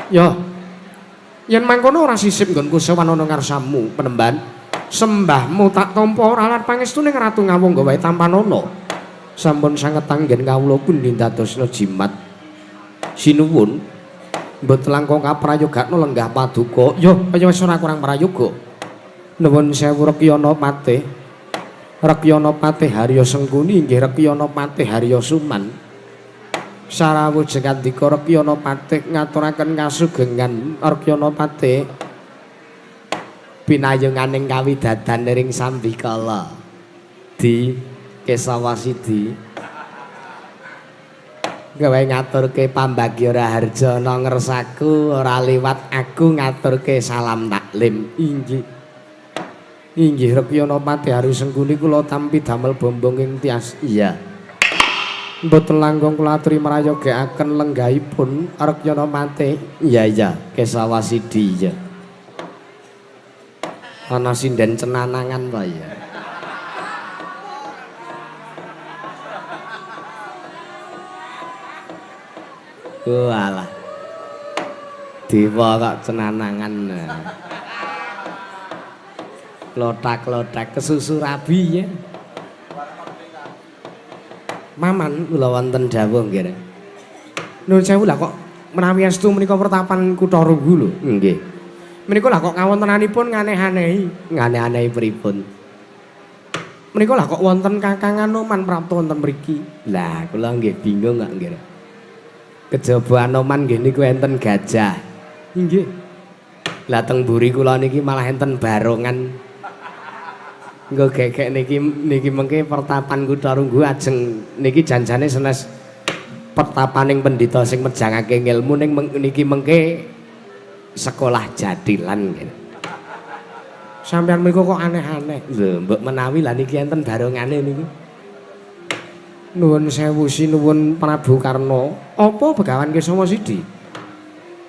Ya. Yen mangkono ora sisip nggonku sowan ana ngarsamu penembahan. Sembahmu tak tampa ora lan pangestune Ratu Ngawangga wae tampanana. Sampun sanget anggen kawula pundi ndadosna jimat. Sinuwun mboten langkung kaprayogakno lenggah paduka. Yo kaya wis ora kurang prayoga. Nuwun sewu Rekyana Patih. Rekyana Patih Harya Sengkuni inggih Rekyana Patih Harya Suman. Sarawuh jengandika Rekyana Patih ngaturaken kasugengan Rekyana Patih. Pinayunganing kawidadan ring sambikala di Kesawa Sidi gawe ngaturke pambagya raharja ana ngersaku ora liwat aku ngaturke salam taklim. Inggih inggih Rekyana Patih Harya Sengkuni kula tampi damel bombong ing tias. Iya mboten langkung kula aturi mrayogekaken lenggahipun Rekyana Patih. Iya iya Kesawa Sidi iya. Ana sinden cenanangan ta ya. Walah. Dewa kok cenanangan. Lotak-lotak kesusu rabi ya. Maman kula wonten dawuh nggih. Nuwun sewu lah kok menawi estu menika pertapan Kutha Runggu lho. Nggih. Menika lah kok kawontenanipun nganeh-anehi. Nganeh-anehi pripun? Menika lah kok wonten Kakang Anoman prapta wonten mriki. Lah kula nggih bingung kok nggih. Kejaba Anoman nggih niku enten gajah. Nggih. Lah teng mburi kula niki malah enten barongan. Engko gegek niki niki mengke pertapan Kutha Runggu ajeng niki janjane senes pertapaning pendhita sing mejangake ngilmu ning niki mengke sekolah jathilan gitu. Sampeyan mriku kok aneh-aneh. Lho, mbok menawi lah niki enten barongane niku. Nuwun sewu sinuwun Prabu Karna. Apa Begawan Kesawa Sidi?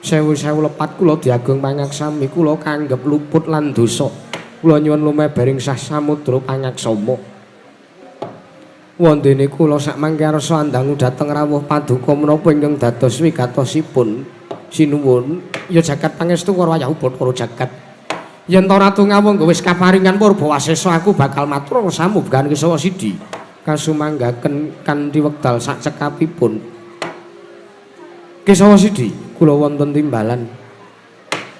Sewu-sewu lepat kula diagung pangaksami kula kanggep luput lan dosa. Kula nyuwun lumebering sah samudra pangaksama. Wondene kula sakmangke arsa andangu dhateng rawuh paduka menapa ingkang dados wigatosipun. Sinuwun, ya jagat pangestu karo wayah Bathara jagat. Yen to Ratu Ngawangga wis kaparingan purba wasesa aku bakal matur samu Begawan Kesawa Sidi. Kasumanggaken kanthi wekdal sak cekapipun. Kesawa Sidi, kula wonten timbalan.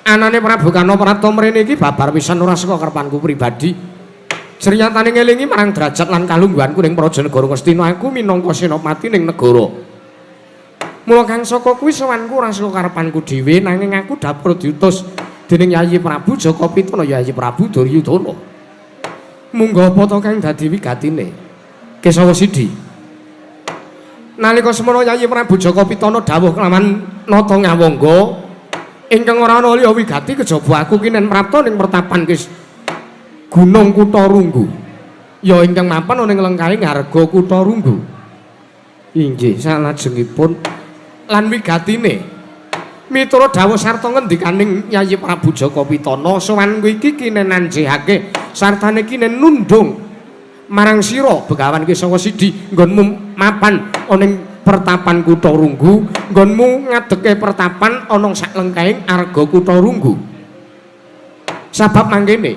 Anane Prabu Karna prapta mrene iki babar pisan ora saka kerpanku pribadi. Srinyatane ngelingi marang derajat lan kalungguhanku ning Praja Negara Ngastina aku minangka senopati ning negara. Mula kang saka kuwi sowanku ora saka karepanku dhewe nanging aku dapur diutus dening Yayi Prabu Jaka Pitana Yayi Prabu Duryudana. Munggo apa to kang dadi wigatine? Kesawa Sidi. Nalika semono Yayi Prabu Jaka Pitana dawuh kelawan Nata Ngawangga ingkang ora ana liya wigati kejaba aku kinen prapta ning pertapan Kis Gunung Kutha Runggu. Ya ingkang mapan ana ing lengkahe ngarga Kutha Runggu. Inggih, salajengipun lan wigatine miturut dawuh sarta ngendikaning Yayi Prabu Jaka Pitana sowanku iki kinen nanjehake sartane kinen nundung marang sira Begawan Kesawa Sidi nggonmu mapan ana ing pertapan Kutha Runggu nggonmu ngadeke pertapan ana sak lengkahing arga Kutha Runggu. Sabab mangkene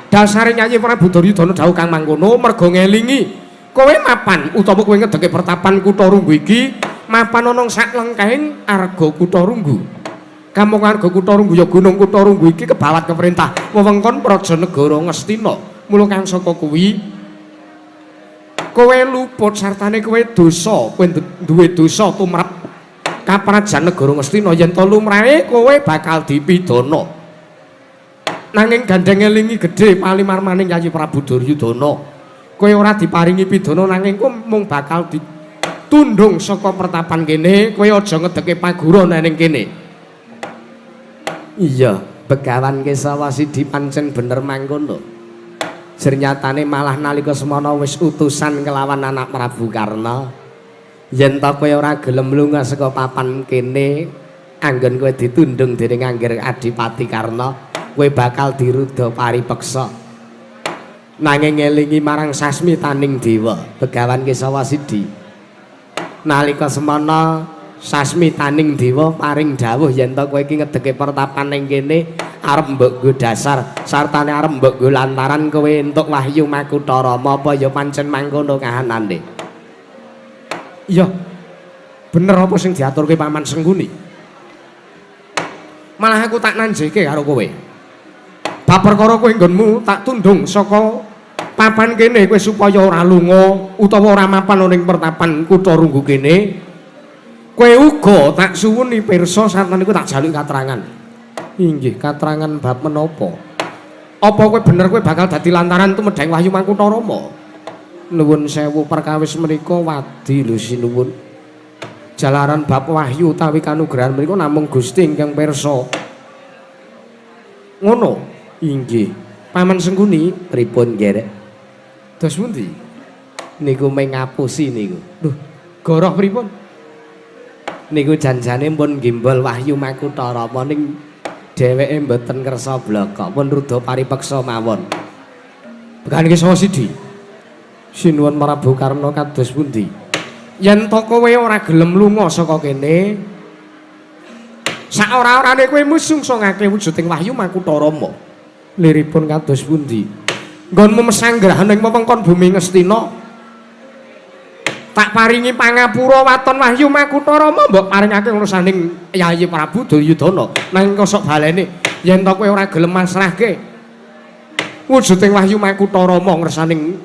dasare Yayi Prabu Duryudana dawuh kang mangkono merga ngelingi kowe mapan utawa kowe ngedeke pertapan Kutha Runggu iki mapan ana sak lengkahing arga Kutha Runggu. Kamangka arga Kutha Runggu ya Gunung Kutha Runggu iki kebawat keperintah wewengkon Praja Negara Ngastina. Mula kang saka kuwi kowe luput sartane kowe dosa, kowe duwe dosa tumrap kaprajan negara Ngastina yen to lumrahe kowe bakal dipidana. Nanging gandeng ngelingi gedhe palimarmaning Yayi Prabu Duryudana, kowe ora diparingi pidana nanging kowe mung bakal ditundung saka pertapan kene, kowe aja ngedeke paguron ning kene. Iya, Begawan Kesawa Sidi pancen bener mangkono. Sernyatane malah nalika semono wis utusan kelawan anak Prabu Karna. Yen ta kowe ora gelem lunga saka papan kene, anggon kowe ditundung dening Angger Adipati Karna, kowe bakal diruda paripeksa. Nanging ngelingi marang sasmitaning dewa, Begawan Kesawa Sidi. Nalika semono sasmitaning dewa paring dawuh yen ta kowe iki ngedeke pertapan ning kene arep mbok nggo dasar sartane arep mbok nggo lantaran kowe entuk wahyu Makutha Rama apa ya pancen mangkono kahanane. Iya. Bener apa sing diaturke Paman Sengkuni? Malah aku tak nanjeke karo kowe. Bab perkara kowe nggonmu tak tundung saka papan kene kowe supaya ora lunga utawa ora mapan ning pertapan Kutha Runggu kene. Kowe uga tak suwuni pirsa sartane kowe tak jaluki katerangan. Inggih, katerangan bab menapa? Apa kowe bener kowe bakal dadi lantaran tumedheng wahyu Makutha Rama? Nuwun sewu perkawis menika wadi lho sinuwun. Jalaran bab wahyu utawi kanugrahan menika namung Gusti ingkang pirsa. Ngono. Inggih. Paman Sengkuni pripun ngerek? Dos pundi? Niku mung ngapusi niku. Lho, goroh pripun? Niku janjane pun gimbal wahyu Makutha Rama ning dheweke mboten kersa blaka, pun ruda paripeksa mawon. Begawan Kesawa Sidi. Sinuwun Prabu Karna kados pundi? Yen to kowe ora gelem lunga saka kene, sak ora-orane kowe musungsungake wujuding wahyu Makutha Rama. Liripun kados pundi? Nggonmu mesanggrahan ing wewengkon bumi Ngastina. Tak paringi pangapura waton wahyu Makutha Rama mbok paringake ngrusaning Yayi Prabu Duryudana. Nanging kosok balene yen to kowe ora gelem masrahke wujuding wahyu Makutha Rama ngersaning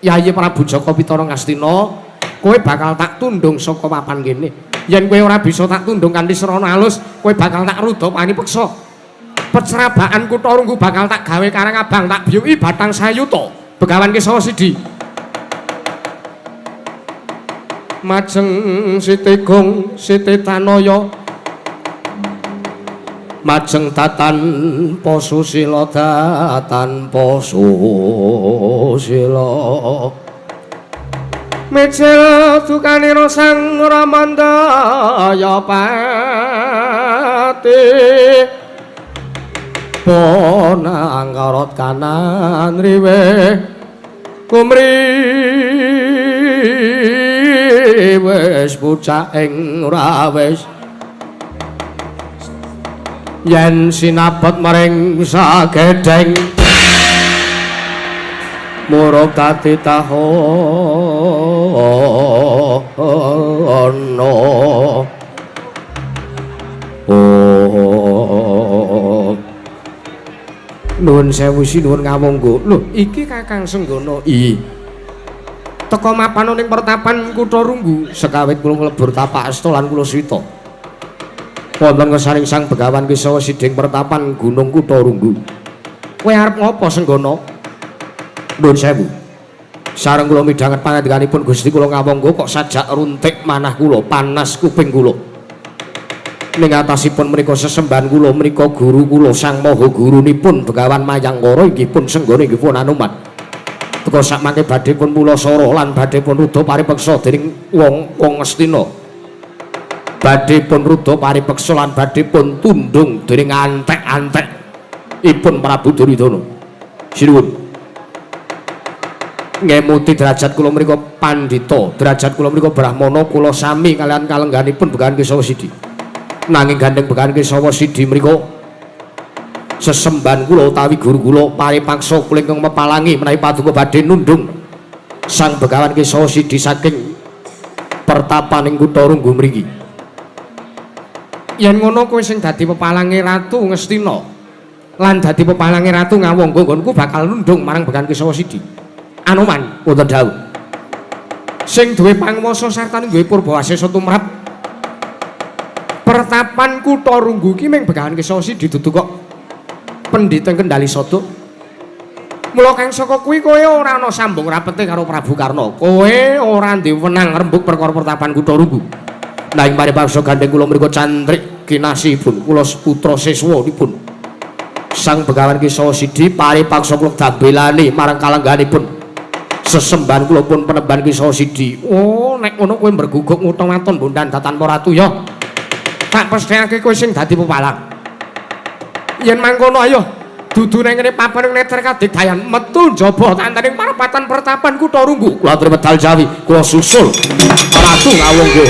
Yayi Prabu Jaka Pitana Ngastina, kowe bakal tak tundung saka papan kene. Yen kowe ora bisa tak tundung kanthi srana alus, kowe bakal tak rudha panipeksa. Pecrabaan kutha Runggu bakal tak gawe karang abang, tak biyuki batang sayuta. Begawan Kesawa Sidi. Majeng Siti Gong Siti Tanaya majeng tatan posusila datan posusila micil dukanira sang Ramandaya pati bonang karot kanan riweh kumri wis pucak ing rawis yen sinabot maring sagedheng murub dadi tahono. Oh, nuwun sewu sinuwun ngawangga. Lho, iki Kakang Senggana. Iya. Teka mapan ning pertapan kutha Runggu sekawit kula nglebur tapak asta lan kula swita. Wonten ngersaning Sang Begawan Kesawa Siding pertapan Gunung Kutha Runggu. Kowe arep ngopo Senggana? Nuwun sewu. Sareng kula midhanget pangandikanipun Gusti kula ngawangga kok sajak runtik manah kula, panas kuping kula. Ning atasipun menika sesembahan kula menika guru kula Sang Maha Gurunipun Begawan Mayangkara inggih pun Senggana inggih pun Anuman. Teka sakmangke badhe pun pulasara lan badhe pun rudha paripeksa dening wong-wong Ngastina. Badhe pun rudha paripeksa lan badhe pun tundung dening antek-antek ipun Prabu Duryudana. Sinuwun. Ngemuti derajat kula mriku pandhita, derajat kula mriku brahmana kula sami kalian kalengganipun Begawan Kesawa Sidi. Nanging gandeng Begawan Kesawa Sidi mriku sesembahan kula utawi guru kula paripaksa kula ingkang mepalangi menawi paduka badhe nundung Sang Begawan Kesawa Sidi saking pertapaning kutha Runggu mriki. Yen ngono kowe sing dadi pepalange Ratu Ngastina lan dadi pepalange Ratu Ngawangga nggonku bakal nundung marang Begawan Kesawa Sidi. Anoman wonten dawuh. Sing duwe panguwasa sartane duwe purbawasesa tumrap pertapan kutha Runggu iki ming Begawan Kesawa Sidi dudu kok pendhita kendali sada. Mula kang saka kuwi kowe ora ana sambung rapete karo Prabu Karna. Kowe ora duwe wenang rembug perkara pertapan kutha Runggu. Nanging paripaksa gandeng kula mriku cantrik kinasihipun kula putra siswanipun Sang Begawan Kesawa Sidi paripaksa kula dambelani marang kalengganipun sesembahan kula pun penemban Kesawa Sidi. Oh, nek ngono kowe mberguguk ngutha waton bondan datan ratu ya. Tak pesthekake kowe sing dadi pepalang. Yen mangkono ayo dudu nang ngene papan neter kadigdayan metu njaba tantaning parapatan pertapan kutha Runggu. Kula aturi medal Jawi, kula susul Ratu Ngawangga.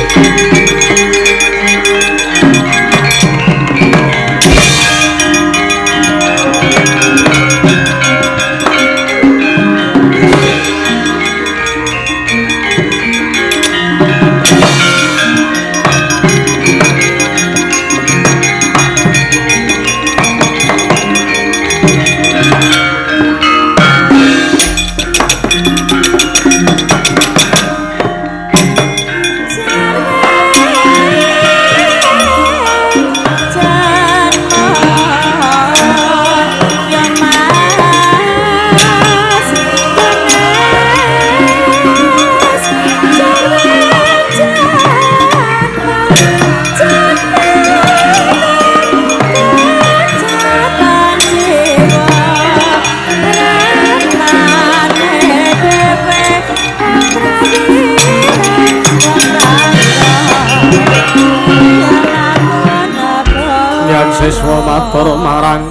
Siswa matur marang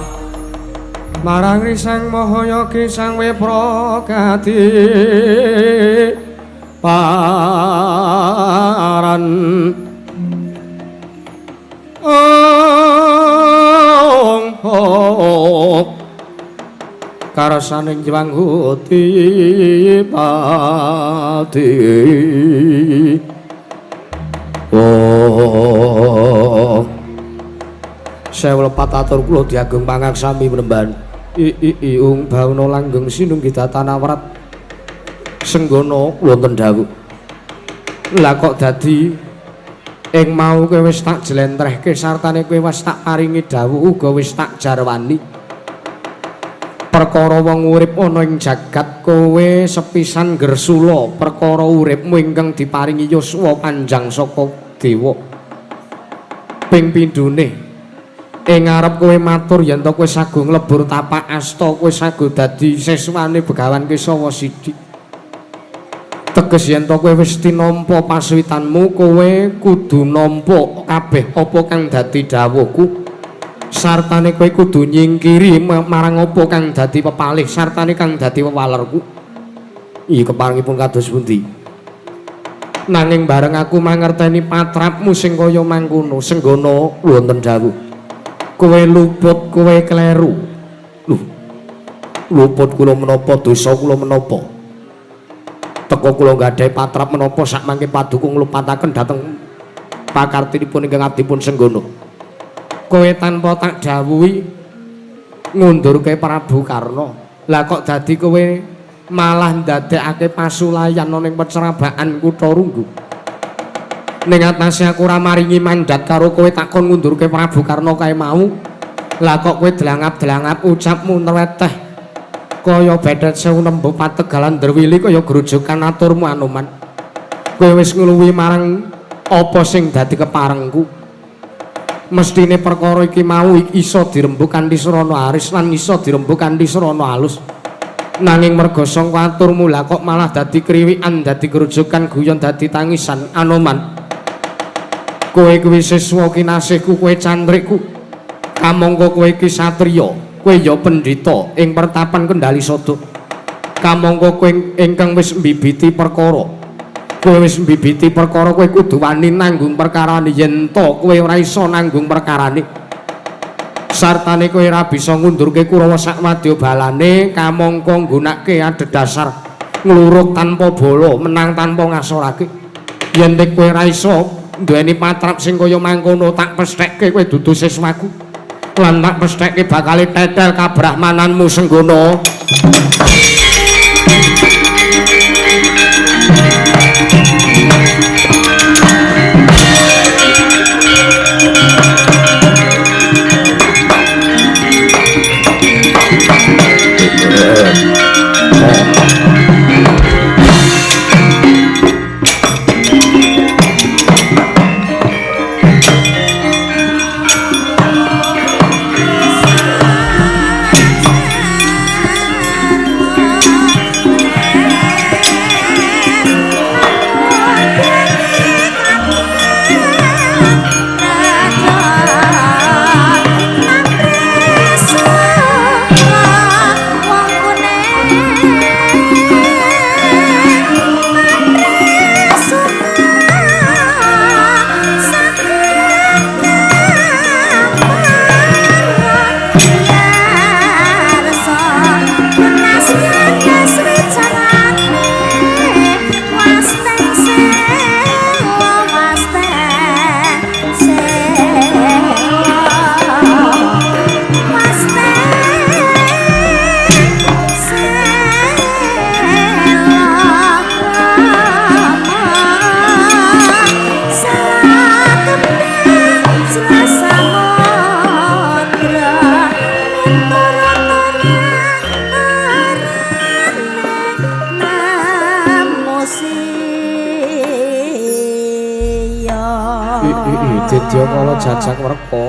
marang Sang Mahayagi Sang Wipra Gadi paran. Ong karsaning Jwanghuti pati. Sewu lepat atur kula diageng pangaksami Penemban. I i i ung bawana langgeng sinunggi datanawrat. Senggana wonten dawuh. Lah kok dadi ing mau kowe wis tak jlentrehke sartane kowe wis tak paringi dawuh uga wis tak jarwani. Perkara wong urip ana ing jagat kowe sepisan gersula perkara uripmu ingkang diparingi yuswa panjang saka dewa. Ping pindhone ing ngarep kowe matur yen to kowe sago nglebur tapak asta, kowe sago dadi siswane Begawan Kesawa Sidi. Teges yen to kowe wis tinampa pasuwitanmu, kowe kudu nampa kabeh apa kang dadi dawuhku. Sartane kowe kudu nyingkiri marang apa kang dadi pepalih sartane kang dadi wewalerku. Iya keparengipun kados pundi? Nanging bareng aku mangerteni patrapmu sing kaya mangkono, Senggana wonten dawuh. Kowe luput, kowe kleru. Lho, luput kula menapa, dosa kula menapa? Teka kula nggadahi patrap menapa sakmangke paduka nglupataken dhateng pakartinipun ingkang abdipun Senggana. Kowe tanpa tak dawuhi ngundurke Prabu Karna. Lah kok dadi kowe malah ndadekake pasulayan ana ing pecerabaan kutha Runggu. Ning atase aku ora maringi mandat karo kowe takon ngundurke Prabu Karna kae mau. Lah kok kowe dlangap-dlangap ucapmu nreteh kaya bethet sewu nembo pategalan derwili kaya grojokan aturmu Anoman. Kowe wis ngluwi marang apa sing dadi keparengku. Mestine perkara iki mau iso dirembug kanthi srana aris lan iso dirembug kanthi srana alus. Nanging merga sangka aturmu lah kok malah dadi kriwikan, dadi grojokan guyon, dadi tangisan Anoman. Kowe kuwi siswa kinasihku, kowe cantrikku. Kamangka kowe iki satriya, kowe ya pendhita ing pertapan Kendali Sada. Kamangka kowe ingkang wis mbibiti perkara. Kowe wis mbibiti perkara, kowe kudu wani nanggung perkarane. Yen to kowe ora iso nanggung perkarane, sartane kowe ora bisa ngundurke Kurawa sak wadya balane, kamangka nggunakake adhedhasar ngluruk tanpa bala, menang tanpa ngasorake. Yen kowe ora iso duweni patrap sing kaya mangkono, tak pesthekke kowe dudu siswaku lan tak pesthekke bakal tetel kabrahmananmu Senggana. Didya kala jajak werka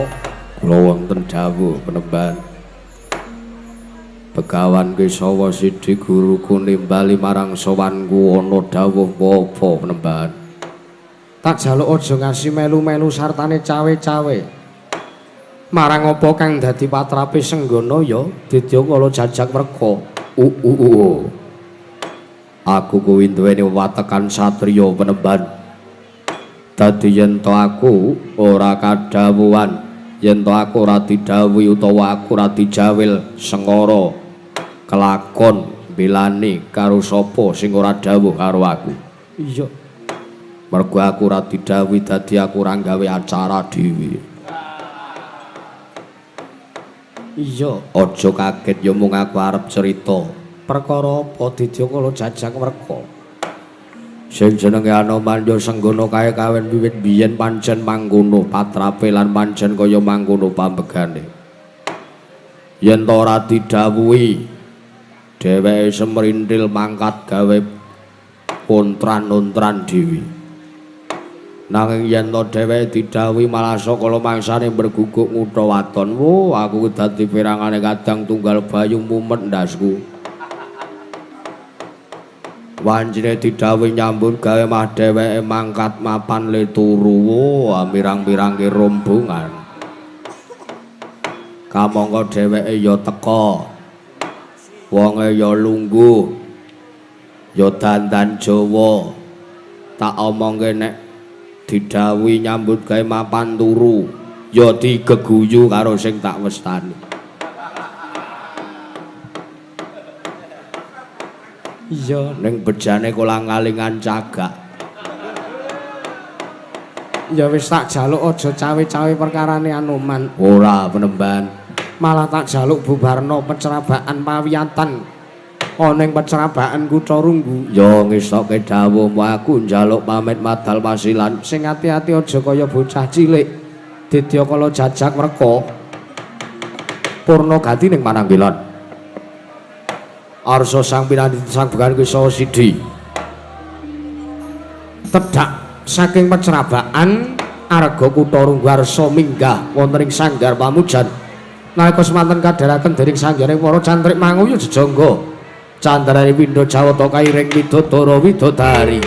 kula wonten dawuh Penemban. Begawan Kesawa Sidi guruku nimbali marang sowanku ana dawuh apa Penemban? Tak jaluk aja ngasi melu-melu sartane cawe-cawe marang apa kang dadi patrape Senggana ya Didya kala jajak werka. Aku kuwi duweni wewatekan satriya Penemban. Dadi yen to aku ora kadhawuhan, yen to aku ora didhawuhi utawa aku ora dijawil sengara kelakon belani karo sapa sing ora dhawuh karo aku. Iya. Mergo aku ora didhawuhi dadi aku ora gawe acara dhewe. Iya, aja kaget ya mung aku arep cerita. Perkara apa Didyakala jajak werka? Sing jenenge Anoman ya senggono kae kawin wiwit biyen pancen mangkono patrape lan pancen kaya mangkono pambegane. Yen ta ora didhawuhi dheweke semrintil mangkat gawe kontran-ontran dhewe. Nanging yen to dheweke didhawuhi malah sakala mangsane berguguk ngutha waton. Wo, aku dadi pirangane kadang tunggal bayu mumet ndasku. Wancine didhawuhi nyambut gawe mah dheweke mangkat mapan le turu. Wo, mirang-mirangke rombongan. Kamangka dheweke ya teka. Wonge ya lungguh. Ya dandan Jawa. Tak omongke nek didhawuhi nyambut gawe mapan turu, ya digeguyu karo sing tak westani. Iya, ning bejane kolang-kalingan cagak. Ya wis tak jaluk aja cawe-cawe perkarane Anoman. Ora penemban. Malah tak jaluk bubarno pecerabakan pawiyatan. Ana ing pecerabakan Kutha Runggu. Ya ngesoke dawuhmu aku njaluk pamit madal pasilan. Sing ati-ati aja kaya bocah cilik. Didyakala jajak werka. Purna gati ning Pananggilan. Arsa sang pinandhita sang began Kesawa Sidi. Tedhak saking pecerabakan arga Kutha Runggu arsa minggah wonten ing sanggar pamujan. Nalika semanten kadharaken dening sanghyang para cantrik manguyu jejangga. Candrane pindha jawata kairing widodara widodari.